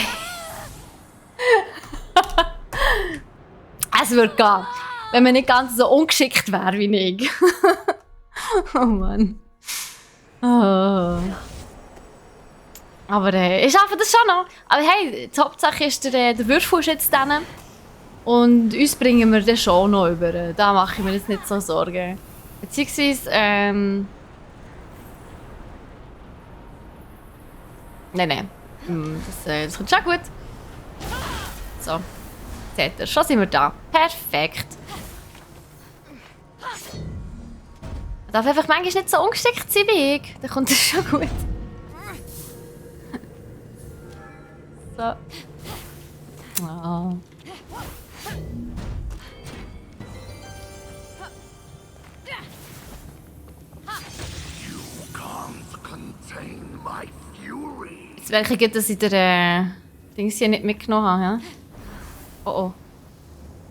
S1: Es würde gehen. Wenn man nicht ganz so ungeschickt wäre wie ich. Oh Mann. Oh. Aber ich schaffe das schon noch. Aber hey, die Hauptsache ist, der Würfel ist jetzt drin. Und uns bringen wir den schon noch über. Da mache ich mir jetzt nicht so Sorgen. Beziehungsweise, Nein. Das kommt schon gut. So. Seht ihr, schon sind wir da. Perfekt. Man darf einfach manchmal nicht so ungeschickt sein wie ich. Dann kommt das schon gut. So. Oh. Jetzt wäre ich gut, dass ich den Dings hier nicht mitgenommen habe. Ja? Oh.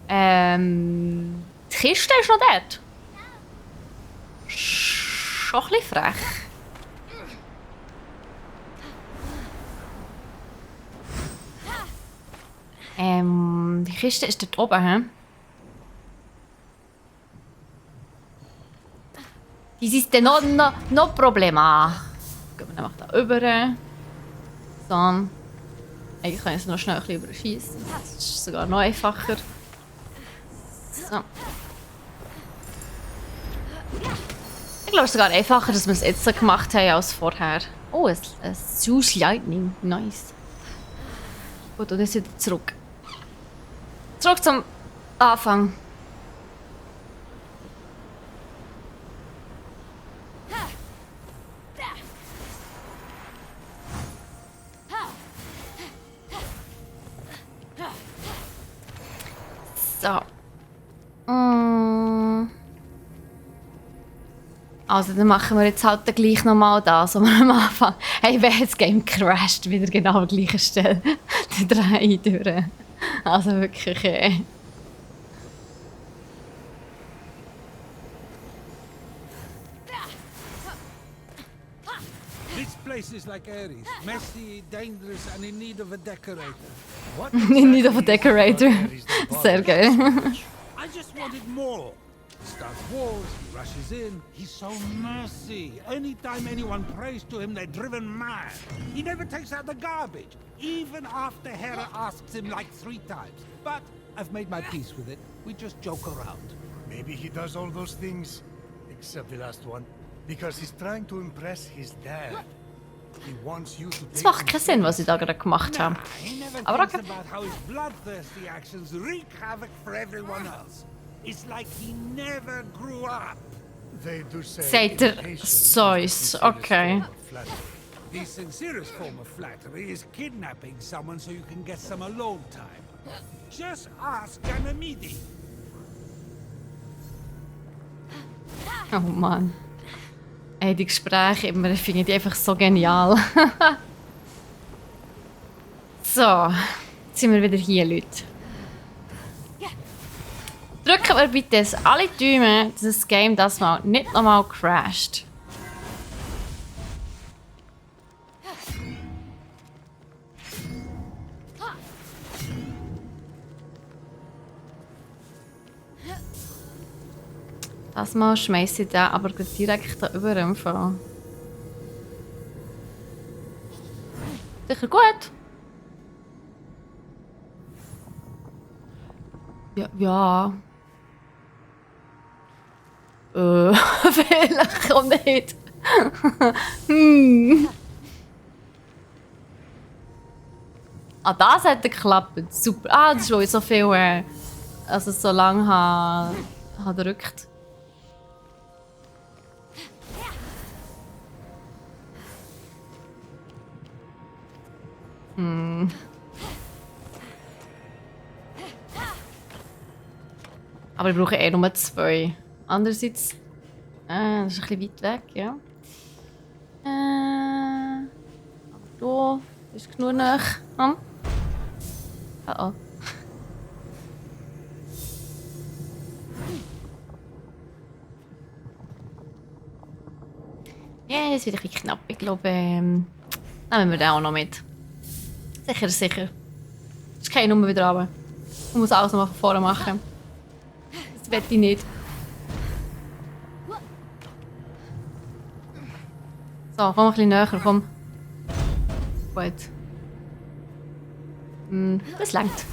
S1: Die Kiste ist noch dort. Schon ein bisschen frech. Die Kiste ist dort oben, hä? Das ist no Problema. Gehen wir einfach da rüber. So. Eigentlich kann ich es noch schnell ein bisschen überschießen. Das ist sogar noch einfacher. So. Ich glaube, es ist sogar einfacher, dass wir es jetzt so gemacht haben als vorher. Oh, ein Zeus Lightning. Nice. Gut, und jetzt wieder zurück. Zurück zum Anfang. So. Also, dann machen wir jetzt halt gleich nochmal das, was wir am Anfang... Hey, wenn das Game crasht, wieder genau an der gleichen Stelle. Die 3 durch. Also wirklich,
S4: This place is like Ares. Messy, dangerous, and in need of a decorator.
S5: What
S1: In need of a decorator. Sehr geil.
S4: I just wanted more. Starts wars, he rushes in. He's so messy. Anytime anyone prays to him, they're driven mad. He never takes out the garbage, even after Hera asks him like 3 times. But I've made my peace with it. We just joke around.
S5: Maybe he does all those things, except the last one, because he's trying to impress his dad. He wants you to
S1: Es
S5: take
S1: macht keinen Sinn, was ich da gerade gemacht habe.
S4: He never
S1: Aber
S4: thinks
S1: okay.
S4: about how his bloodthirsty actions wreak havoc for everyone else. It's like he never grew up.
S5: They do say
S1: Sagt er
S5: imitation is the
S1: Zeus,
S5: sincerest
S1: okay.
S5: form of flattery.
S4: The sincerest form of flattery is kidnapping someone so you can get some alone time. Just ask Ganymede.
S1: Oh Mann. Ey, die Gespräche immer, finde ich einfach so genial. So, jetzt sind wir wieder hier, Leute. Drücken wir bitte alle Daumen, dass das Game das mal nicht nochmal crasht. Das Mal schmeiße ich den aber direkt da über den Fall. Sicher gut. Ja. Vielleicht auch nicht. Ah, das hat geklappt. Super. Ah, das ist, weil ich so viel, also so lange habe gedrückt. Aber ich brauche nur 2. Andererseits... das ist ein bisschen weit weg, ja. Aber hier ist genug nach. Oh oh. Ja, das wird ein bisschen knapp. Ich glaube, nehmen wir den auch noch mit. Sicher, sicher. Das ist keine Nummer wieder runter. Ich muss alles noch mal von vorne machen. Das will ich nicht. So, komm ein bisschen näher, komm. Gut. Das langt.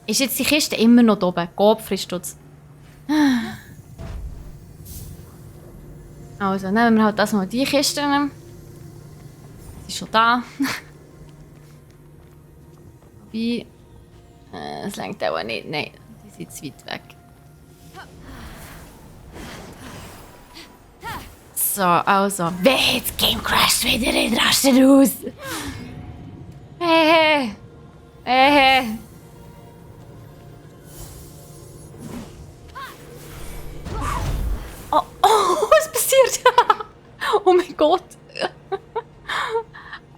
S1: Ist jetzt die Kiste immer noch da oben? Kopfristutz. Also, nehmen wir halt das mal die Kiste. Sie ist schon da. Wobei... es langt auch nicht. Nein, die ist jetzt weit weg. So, also. Wehe, das Game crasht wieder in rastet aus. Hey. Oh, was passiert? Oh mein Gott.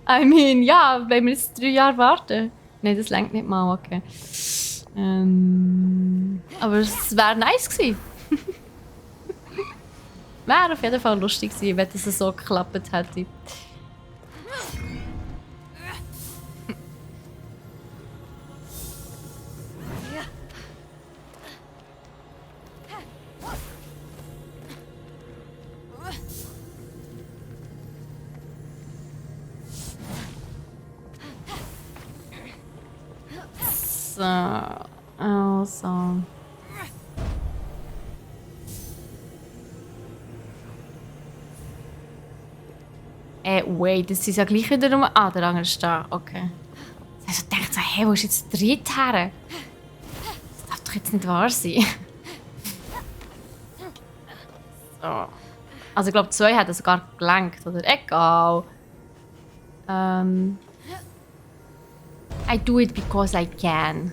S1: I mean, ja, bleiben wir jetzt 3 Jahre warten. Nein, das langt nicht mal, okay. Aber es wäre nice gewesen. Wäre auf jeden Fall lustig gewesen, wenn das so geklappt hätte. So, also. Wait, das ist ja gleich wieder um... Ah, der andere ist da, okay. Also ich dachte so, hey, wo ist jetzt der dritte her? Das darf doch jetzt nicht wahr sein. So. Also ich glaube, 2 hat er sogar gelenkt, oder? Egal. I do it because I can.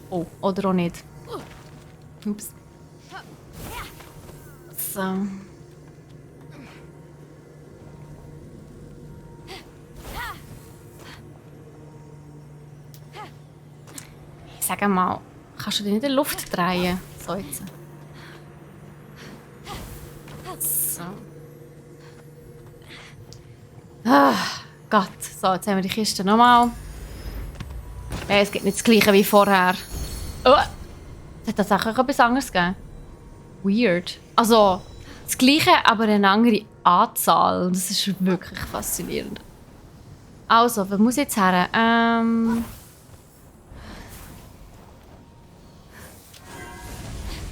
S1: Oh, oder auch nicht. Ups. So. Sag mal, kannst du dich nicht in der Luft drehen? So jetzt. So. Ah, Gott. So, jetzt haben wir die Kiste nochmal. Es gibt nicht das gleiche wie vorher. Oh. Es hat tatsächlich etwas anderes gegeben. Weird. Also, das gleiche, aber eine andere Anzahl. Das ist wirklich faszinierend. Also, was muss ich jetzt her?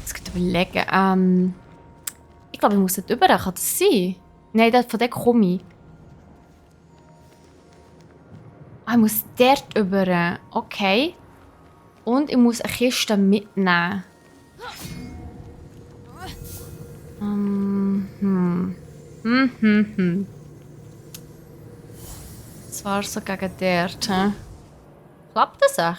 S1: Jetzt kann ich überlegen. Ich glaube, ich muss dort rüber. Kann das sein? Nein, von der komme ich. Ich muss dort rüber. Okay. Und ich muss eine Kiste mitnehmen. Das war so gegen dort. He? Klappt das auch?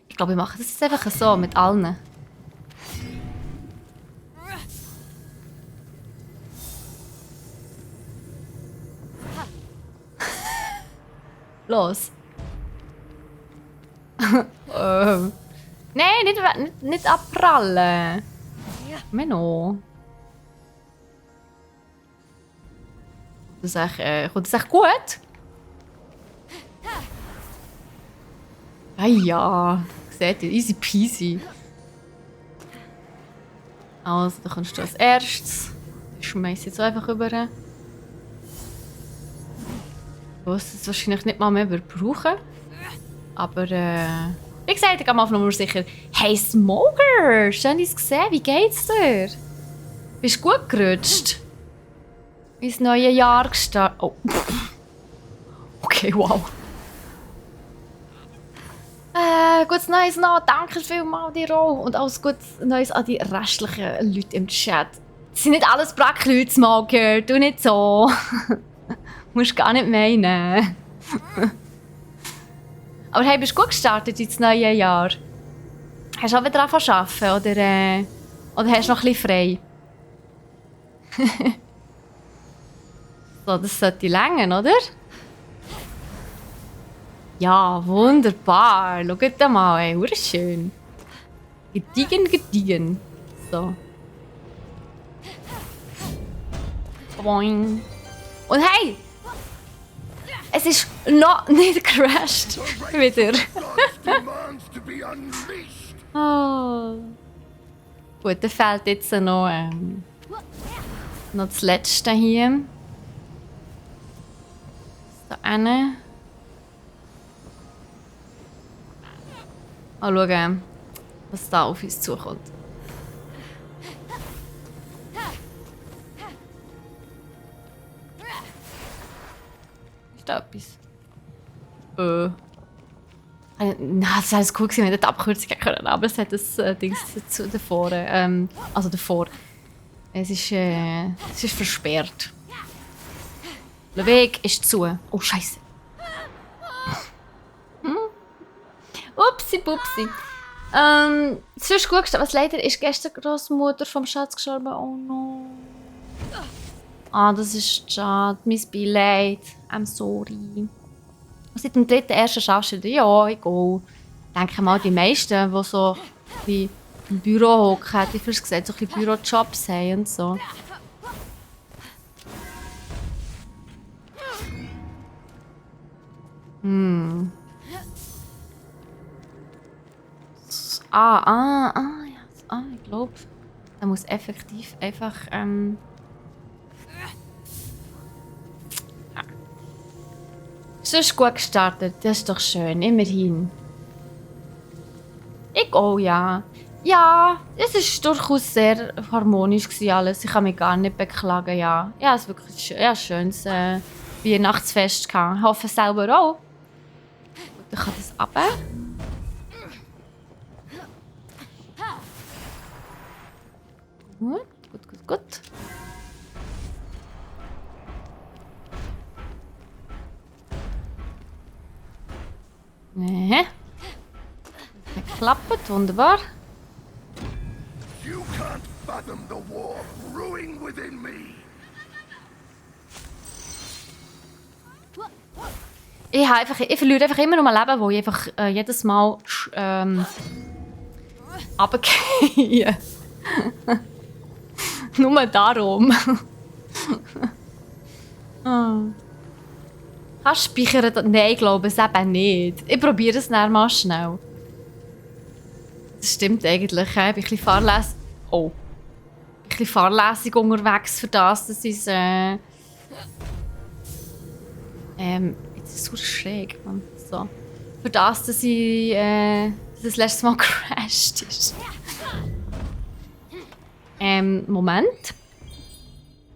S1: Ich glaube, ich mache das jetzt einfach so mit allen. Los. Nein, nicht abprallen. Menno. Kommt das echt gut? Ah ja, seht ihr, easy peasy. Also, da kommst du als erstes. Ich schmeiß jetzt einfach rüber. Ich muss es wahrscheinlich nicht mal mehr brauchen. Aber, wie gesagt, ich gehe mal auf Nummer sicher. Hey Smoker, schön dich gesehen, wie geht's dir? Bist du gut gerutscht? Ins neue Jahr gestartet. Oh. Okay, wow. Gutes Neues noch. Danke vielmals dir auch. Und alles Gutes Neues an die restlichen Leute im Chat. Das sind nicht alles Brackleute, Smoker. Du nicht so. Musst gar nicht meinen. Aber hey, bist du gut gestartet ins neue Jahr? Hast du auch wieder angefangen zu arbeiten? Oder hast du noch ein bisschen frei? So, das sollte länger, oder? Ja, wunderbar. Schaut mal, ey. Schön. Gediegen. So. Boing. Und hey! Es ist noch nicht gecrashed. Wieder.
S2: Demands to be unleashed.
S1: Oh. Gut, dann fehlt jetzt noch das letzte hier. Da eine. Mal schauen, was da auf uns zukommt. Ist da etwas? Das wäre cool gewesen, wenn wir die Abkürzung hätten können, aber es hat ein Ding davor. Also davor. Es ist versperrt. Der Weg ist zu. Oh, Scheiße. Upsi, pupsi. Sonst gut gestartet. Was leider ist gestern die Großmutter vom Schatz gestorben. Oh no. Ah, das ist schade. Mein Beileid. I'm sorry. Seit dem 3.1. schaffst du wieder. Ja, ich gehe. Ich denke mal, die meisten, die so im Büro hocken, hätte ich fast gesagt, so ein bisschen Bürojobs haben und so. Ja. Ich glaube, er muss effektiv einfach, Sonst gut gestartet, das ist doch schön, immerhin. Ich auch, ja. Ja, es war durchaus sehr harmonisch alles. Ich kann mich gar nicht beklagen, ja. Ja, es war wirklich ein schönes Weihnachtsfest gehabt. Ich hoffe selber auch. Gut, ich kann das ab. Gut. Nee. Klappt, wunderbar.
S2: You can't fathom the war brewing within me.
S1: Ich verliere einfach immer noch ein Leben, wo ich einfach jedes Mal runtergehe. Nur darum. Oh. Kannst du speichern? Nein, ich glaube es eben nicht. Ich probiere es dann mal schnell. Das stimmt eigentlich. Ich bin ein bisschen fahrlässig. Oh. Ein bisschen fahrlässig unterwegs für das, dass ich jetzt ist es so schräg, Mann. So. Für das, dass ich das letzte Mal crashed ist. Moment.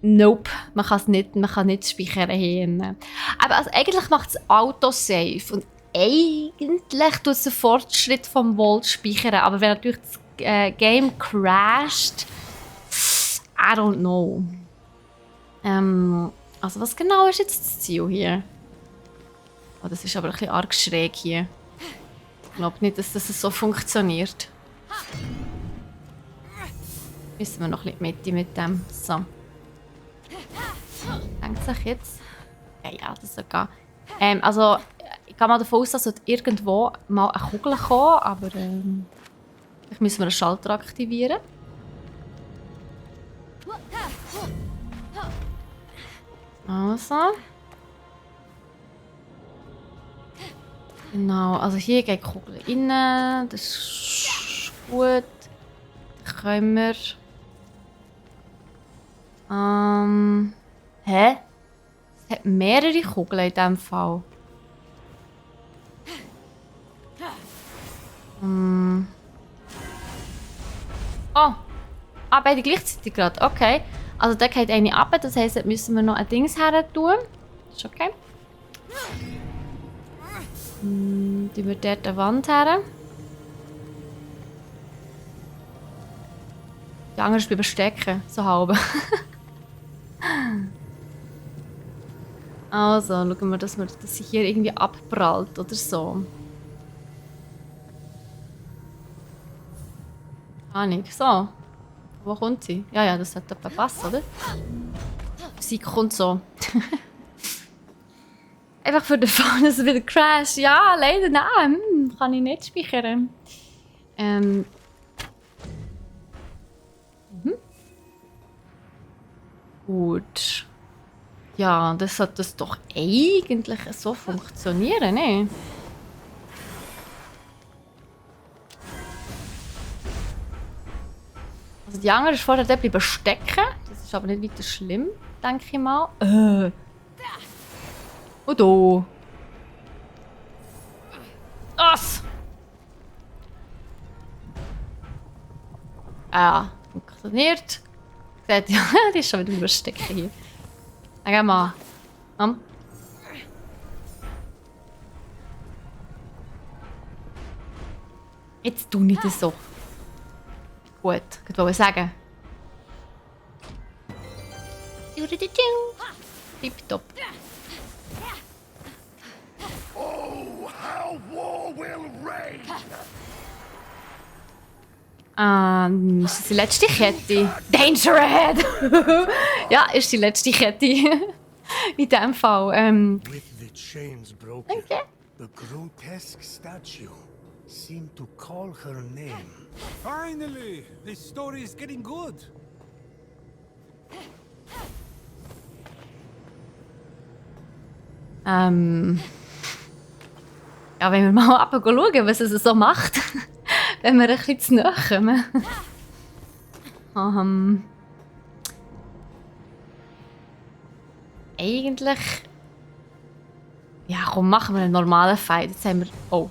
S1: Nope, man kann nicht speichern hier. Aber also eigentlich macht es Autosave und eigentlich tut es den Fortschritt vom Volt speichern, aber wenn natürlich das Game crasht, I don't know. Also was genau ist jetzt das Ziel hier? Oh, das ist aber ein bisschen arg schräg hier. Ich glaube nicht, dass das so funktioniert. Müssen wir noch ein bisschen Mitte mit dem. So. Denkt sich jetzt? Ja, das soll gehen. Also, ich gehe mal davon aus, dass irgendwo mal eine Kugel kommt, aber vielleicht müssen wir einen Schalter aktivieren. Also. Genau, also hier geht die Kugel rein. Das ist gut. Dann können wir. Hä? Es hat mehrere Kugeln in diesem Fall. Oh! Ah, beide gleichzeitig gerade. Okay. Also da geht eine ab, das heisst, jetzt müssen wir noch ein Dings her tun. Ist okay. Tun wir dort eine Wand her. Die andere ist bleiben stecken, so halb. Also, schauen wir, dass sie hier irgendwie abprallt oder so. Ah, nicht. So. Wo kommt sie? Ja, ja, das sollte etwa passen, oder? Sie kommt so. Einfach für den Fall, dass es wieder crasht. Ja, leider nein. Kann ich nicht speichern. Gut. Ja, das sollte das doch eigentlich so funktionieren, ne? Also die andere ist vorher dort bleiben stecken. Das ist aber nicht weiter schlimm, denke ich mal. Und da. Was? Ja, funktioniert. Seht ihr, die ist schon wieder überstecken hier. Dann gehen wir an. Jetzt tu nicht so. Gut, ich wollte sagen. Tipptopp.
S2: Oh, how war will rage!
S1: Ist das die letzte Kette? Danger ahead! Ja, ist die letzte Kette. In diesem Fall.
S5: With the chains broken,
S1: Okay.
S5: the grotesque statue seemed to call her name.
S4: Finally! This story is getting good.
S1: Ja, wenn wir mal runter schauen, was es so macht. Wenn wir ein bisschen zu nahe kommen. Eigentlich... Ja, komm, machen wir einen normalen Fight. Jetzt haben wir... Oh.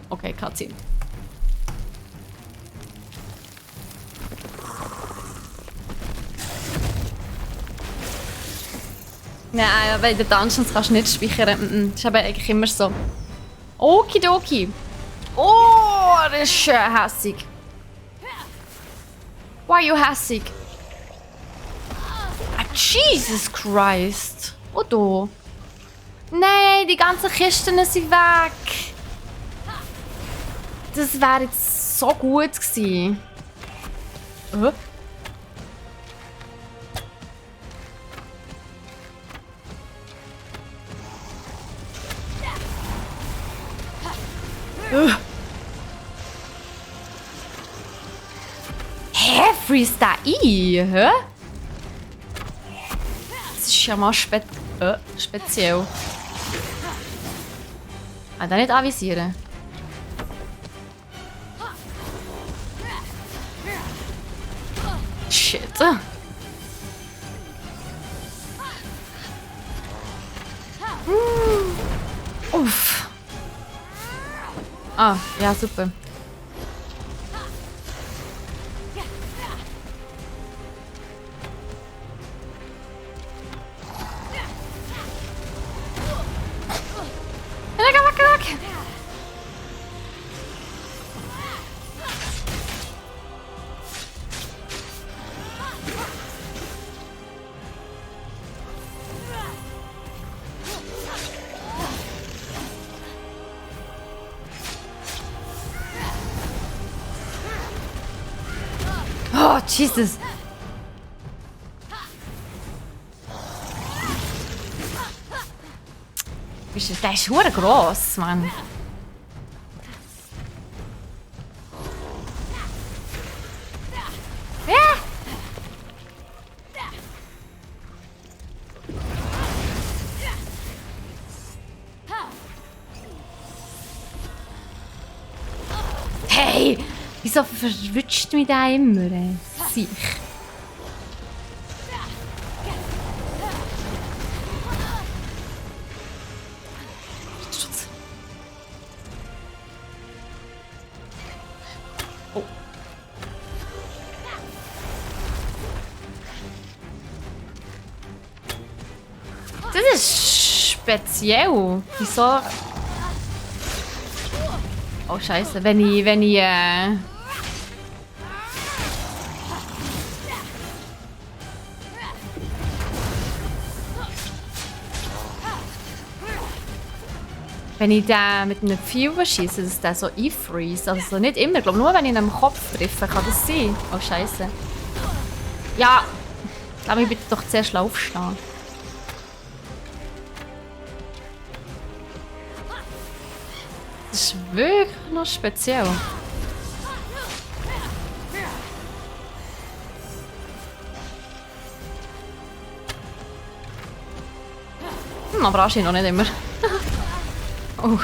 S1: Okay, Cutscene. Nein, aber in den Dungeons kannst du nicht speichern. Das ist aber eigentlich immer so. Okidoki. Oh, das ist schön hässig. Why you hässig? Ah, Jesus Christ. Oh, da. Nein, die ganzen Kisten sind weg. Das wäre jetzt so gut gewesen. Hä? Freeze da ein? Hä? Das ist ja mal speziell. Ah, da nicht avisieren. Shit. Uff. Ah, ja, super. Oh, Jesus. Der ist verdammt gross, Mann. Ja. Hey! Wieso verwünscht mich der immer? Sich. Oh. Das ist speziell. Wieso? Oh Scheiße, wenn ich wenn ich den mit einem Pfeil schieße, dass der so einfreeze. Also nicht immer, ich glaube nur wenn ich ihn am Kopf treffe, kann das sein. Oh Scheiße. Ja, lass mich bitte doch zuerst aufstehen. Das ist wirklich noch speziell. Aber anscheinend noch nicht immer. Oh.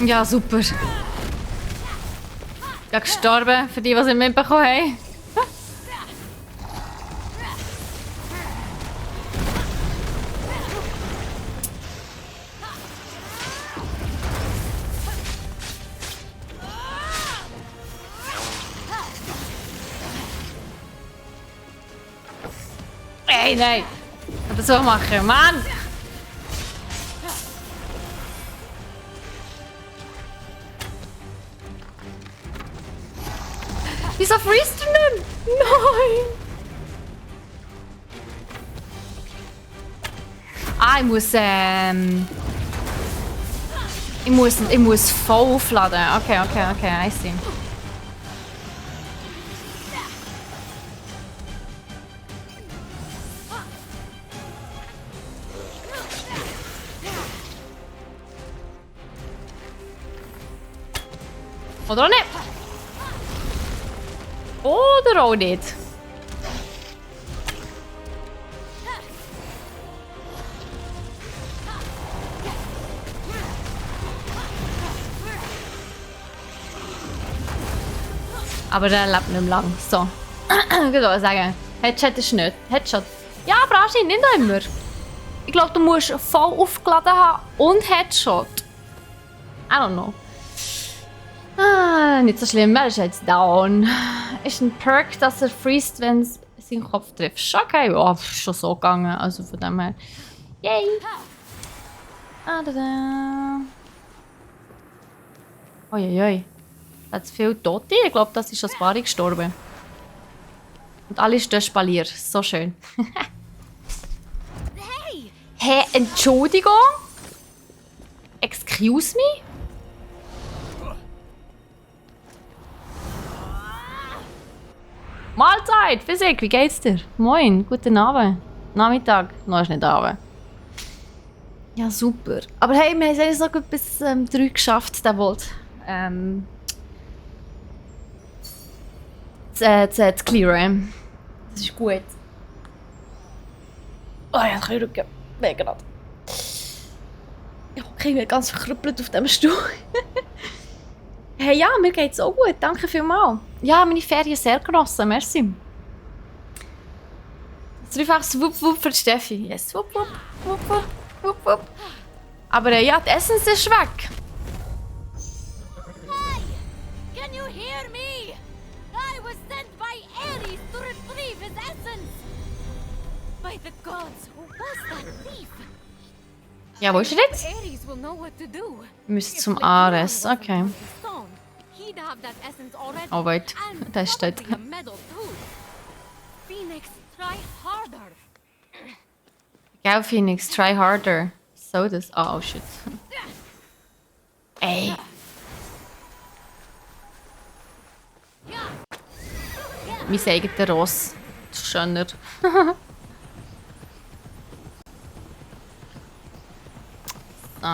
S1: Ja, super. Ja, gestorben, für die, die es nicht mitbekommen haben. Ey, nein! Das so machen, Mann! Wieso freest du denn? Nein! Ah, ich muss voll aufladen. Okay, I see. Oder auch nicht. Oder auch nicht. Aber der lebt nicht mehr lang. So. Ich würde sagen, Headshot ist nicht. Headshot. Ja, aber anscheinend nicht immer. Ich glaube, du musst voll aufgeladen haben und Headshot. I don't know. Ah, nicht so schlimm, er ist jetzt down. Ist ein Perk, dass er freest, wenn es seinen Kopf trifft. Okay, ja, ist schon so gegangen. Also von dem her. Yay! Ah, da da. Uiuiui. Da hat es viele Tote. Ich glaube, das ist schon ein paar gestorben. Und alle stehen spaliert. So schön.
S3: Hey!
S1: Hä, Entschuldigung? Excuse me? Mahlzeit, Physik, wie geht's dir? Moin, guten Abend. Nachmittag, noch ist nicht Abend. Ja, super. Aber hey, wir haben es noch gut bis 3 geschafft, der wollte zu clearen. Das ist gut. Oh ja, kann ich rücken. Mega gerade. Ich bin ganz verkrüppelt auf diesem Stuhl. Hey, ja, mir geht's auch gut. Danke vielmals. Ja, meine Ferien sehr genossen. Merci. Das ist einfach Wupp Wupp für Steffi. Yes, Wupp Wupp. Wupp Wupp. Wupp Wupp. Aber ja, die Essens ist weg.
S3: Hey! Can you hear me? I was sent by Ares to retrieve his essence. By the gods, who was that thief?
S1: Ja, wo ist er jetzt?
S3: Ares will know what to do.
S1: Wir müssen zum Ares. Okay.
S3: He'd have that essence already.
S1: Oh, wait.
S3: And
S1: Da steht.
S3: probably a medal too. Phoenix, try harder.
S1: Gell, Phoenix, try harder. So das. Oh, shit. Ey. Mein eigener Ross. Das ist schöner. So.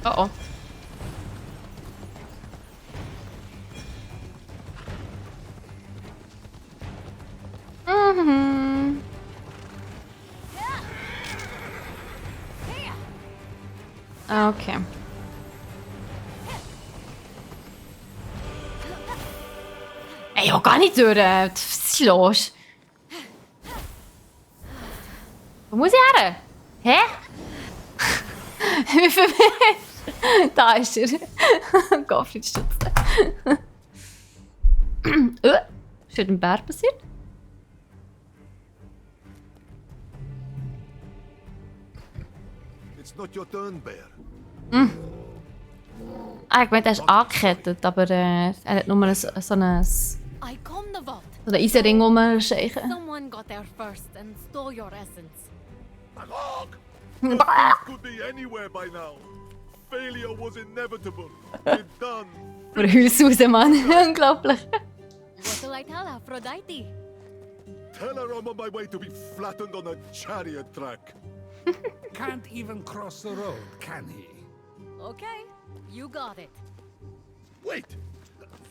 S1: Oh oh. Mhm. Okay. Ey, ja, gar nicht durch. Was ist los? Wo muss ich her? Hä? Wie verwirrt? Da ist er. Gottfried stützt. Ist hier ein Bär passiert?
S2: It's not your turn, Bear.
S1: Ich meine, er ist angekettet, aber er hat nur so einen
S3: I come the vault.
S1: Eisenring rumscheichen.
S3: Someone got there first and stole your essence.
S2: Agog! The thief could be anywhere by now. Failure was inevitable. We're done.
S1: Für Hüls raus, Mann. Unglaublich.
S3: What will I tell Aphrodite?
S2: Tell her I'm on my way to be flattened on a chariot track.
S4: Can't even cross the road, can he?
S3: Okay, you got it.
S2: Wait!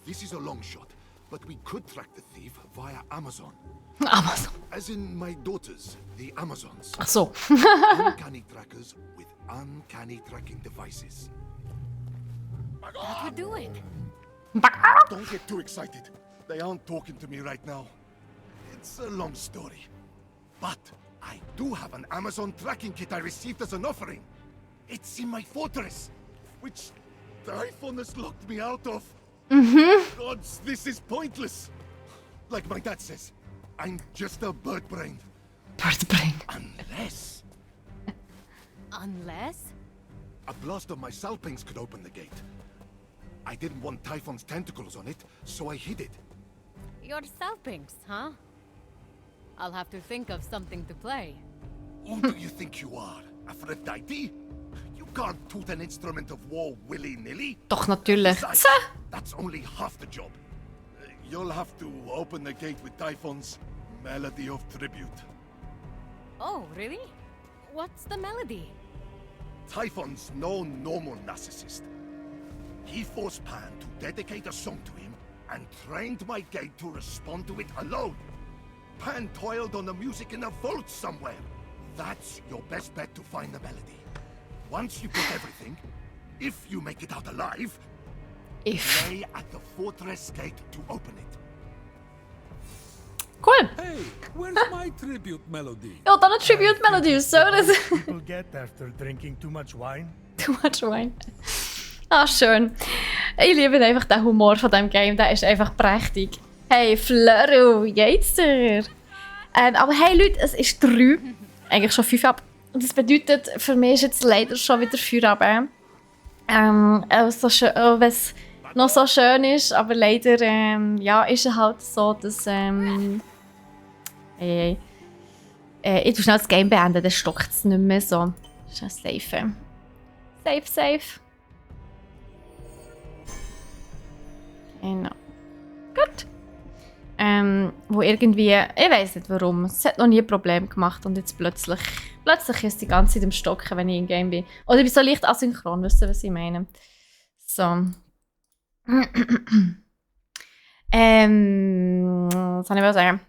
S2: This is a long shot, but we could track the thief via Amazon.
S1: Amazon.
S2: As in my daughters, the Amazons.
S1: Ach so.
S2: Uncanny trackers with uncanny tracking devices.
S3: That would do it.
S2: Don't get too excited. They aren't talking to me right now. It's a long story. But I do have an Amazon tracking kit I received as an offering. It's in my fortress, which Typhon has locked me out of. Gods, this is pointless. Like my dad says, I'm just a bird brain.
S1: Birdbrain.
S2: Unless
S3: Unless?
S2: a blast of my salpings could open the gate. I didn't want Typhon's tentacles on it, so I hid it.
S3: Your salpings, huh? I'll have to think of something to play.
S2: Who do you think you are? Aphrodite? You can't toot an instrument of war willy-nilly.
S1: Doch, natürlich.
S2: Besides, that's only half the job. You'll have to open the gate with Typhon's Melody of Tribute.
S3: Oh, really? What's the melody?
S2: Typhon's no normal narcissist. He forced Pan to dedicate a song to him and trained my gate to respond to it alone. Pan toiled on the music in a vault somewhere. That's your best bet to find the melody. Once you get everything, if you make it out alive,
S1: If.
S2: play at the fortress gate to open it.
S1: Cool.
S4: Hey, where's my tribute melody?
S1: Ja, dann eine Tribute Melody. So, das.
S5: People get after drinking too much wine.
S1: Too much wine. Ah, schön. Ich liebe einfach den Humor von diesem Game. Der ist einfach prächtig. Hey, Flöru, wie geht's dir? Aber hey Leute, es ist 3. Eigentlich schon 5 ab. Und das bedeutet, für mich ist jetzt leider schon wieder Feierabend. So schön, wenn es noch so schön ist, aber leider ja, ist es halt so, dass ich tue schnell das Game beenden, dann stockt es nicht mehr so. Schnell safe. Safe. Genau. Gut. Wo irgendwie, ich weiß nicht warum, es hat noch nie ein Problem gemacht und jetzt plötzlich ist die ganze Zeit im Stocken, wenn ich im Game bin. Oder ich bin so leicht asynchron, wisst ihr, was ich meine? So. Was soll ich sagen?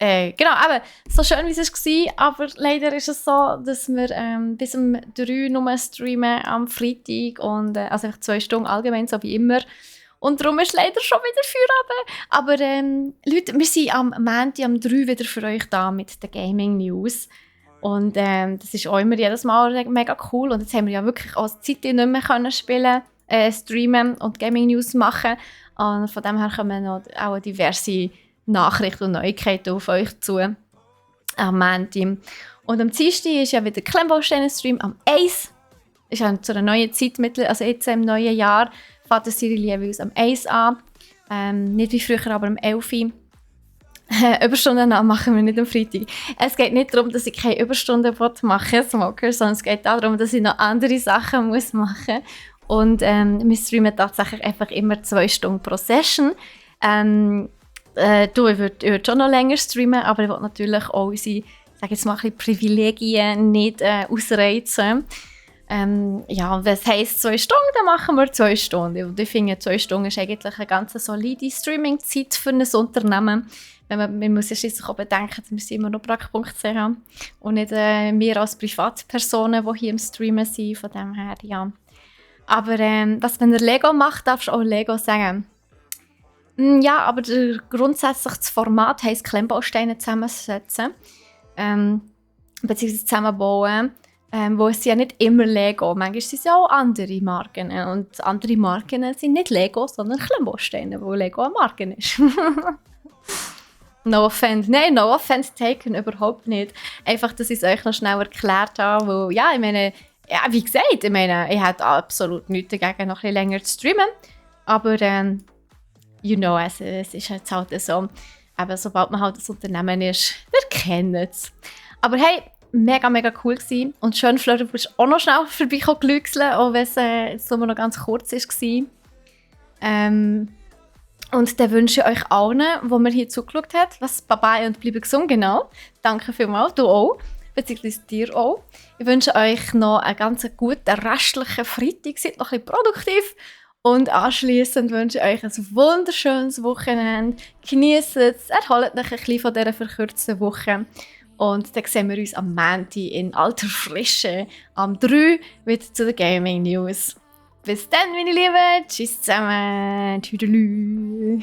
S1: Genau, aber so schön wie es war, aber leider ist es so, dass wir bis um 3 nur streamen am Freitag und also einfach 2 Stunden allgemein, so wie immer. Und darum ist leider schon wieder Feierabend. Aber Leute, wir sind am Montag, am 3 wieder für euch da mit den Gaming News. Und das ist auch immer jedes Mal mega cool. Und jetzt haben wir ja wirklich auch Zeit nicht mehr können streamen und Gaming News machen. Und von dem her kommen noch auch diverse Nachrichten und Neuigkeiten auf euch zu. Am Montag. Und am Dienstag ist ja wieder Klemmbausteine-Stream am 1. Ist ja zu einer neuen Zeit, also jetzt im neuen Jahr. Fängt die Serie jeweils am 1 an. Nicht wie früher, aber am 11 Uhr. Überstunden machen wir nicht am Freitag. Es geht nicht darum, dass ich keine Überstunden machen Smoker, sondern es geht darum, dass ich noch andere Sachen machen muss. Und wir streamen tatsächlich einfach immer 2 Stunden pro Session. Ich würde schon noch länger streamen, aber ich will natürlich auch unsere, sage jetzt mal, ein bisschen Privilegien nicht ausreizen. Ja, was heisst 2 Stunden, dann machen wir 2 Stunden. Und ich finde, 2 Stunden ist eigentlich eine ganz solide Streaming-Zeit für ein Unternehmen. Man muss ja schliesslich auch bedenken, dass wir immer noch Brack.ch haben und nicht wir als Privatpersonen, die hier im Streamen sind. Von dem her, ja. Aber was man Lego macht, darfst du auch Lego sagen. Ja, aber grundsätzlich das Format heisst Klemmbausteine zusammensetzen. beziehungsweise zusammenbauen. Wo es sind ja nicht immer Lego, manchmal sind es ja auch andere Marken. Und andere Marken sind nicht Lego, sondern Klemmbausteine, wo Lego eine Marke ist. No offense. Nein, no offense taken, überhaupt nicht. Einfach, dass ich es euch noch schnell erklärt habe, weil, ja, ich meine, ja, wie gesagt, ich hätte absolut nichts dagegen, noch ein bisschen länger zu streamen. Aber, you know, es ist jetzt halt so, eben, sobald man halt das Unternehmen ist, wir kennen es. Aber hey, mega, mega cool gewesen. Und schön, Fleur, du bist auch noch schnell vorbeigelüchseln, auch wenn es jetzt nur noch ganz kurz war. Und dann wünsche ich euch allen, die mir hier zugeschaut haben, was Bye und bleibe gesund, genau. Danke vielmals, du auch, beziehungsweise dir auch. Ich wünsche euch noch einen ganz guten restlichen Freitag, seid noch ein bisschen produktiv. Und anschliessend wünsche ich euch ein wunderschönes Wochenende. Genießt es, erholt euch ein bisschen von dieser verkürzten Woche. Und dann sehen wir uns am Montag in alter Frische am 3 wieder zu den Gaming News. Bis dann, meine Lieben. Tschüss zusammen. Tschüdelü.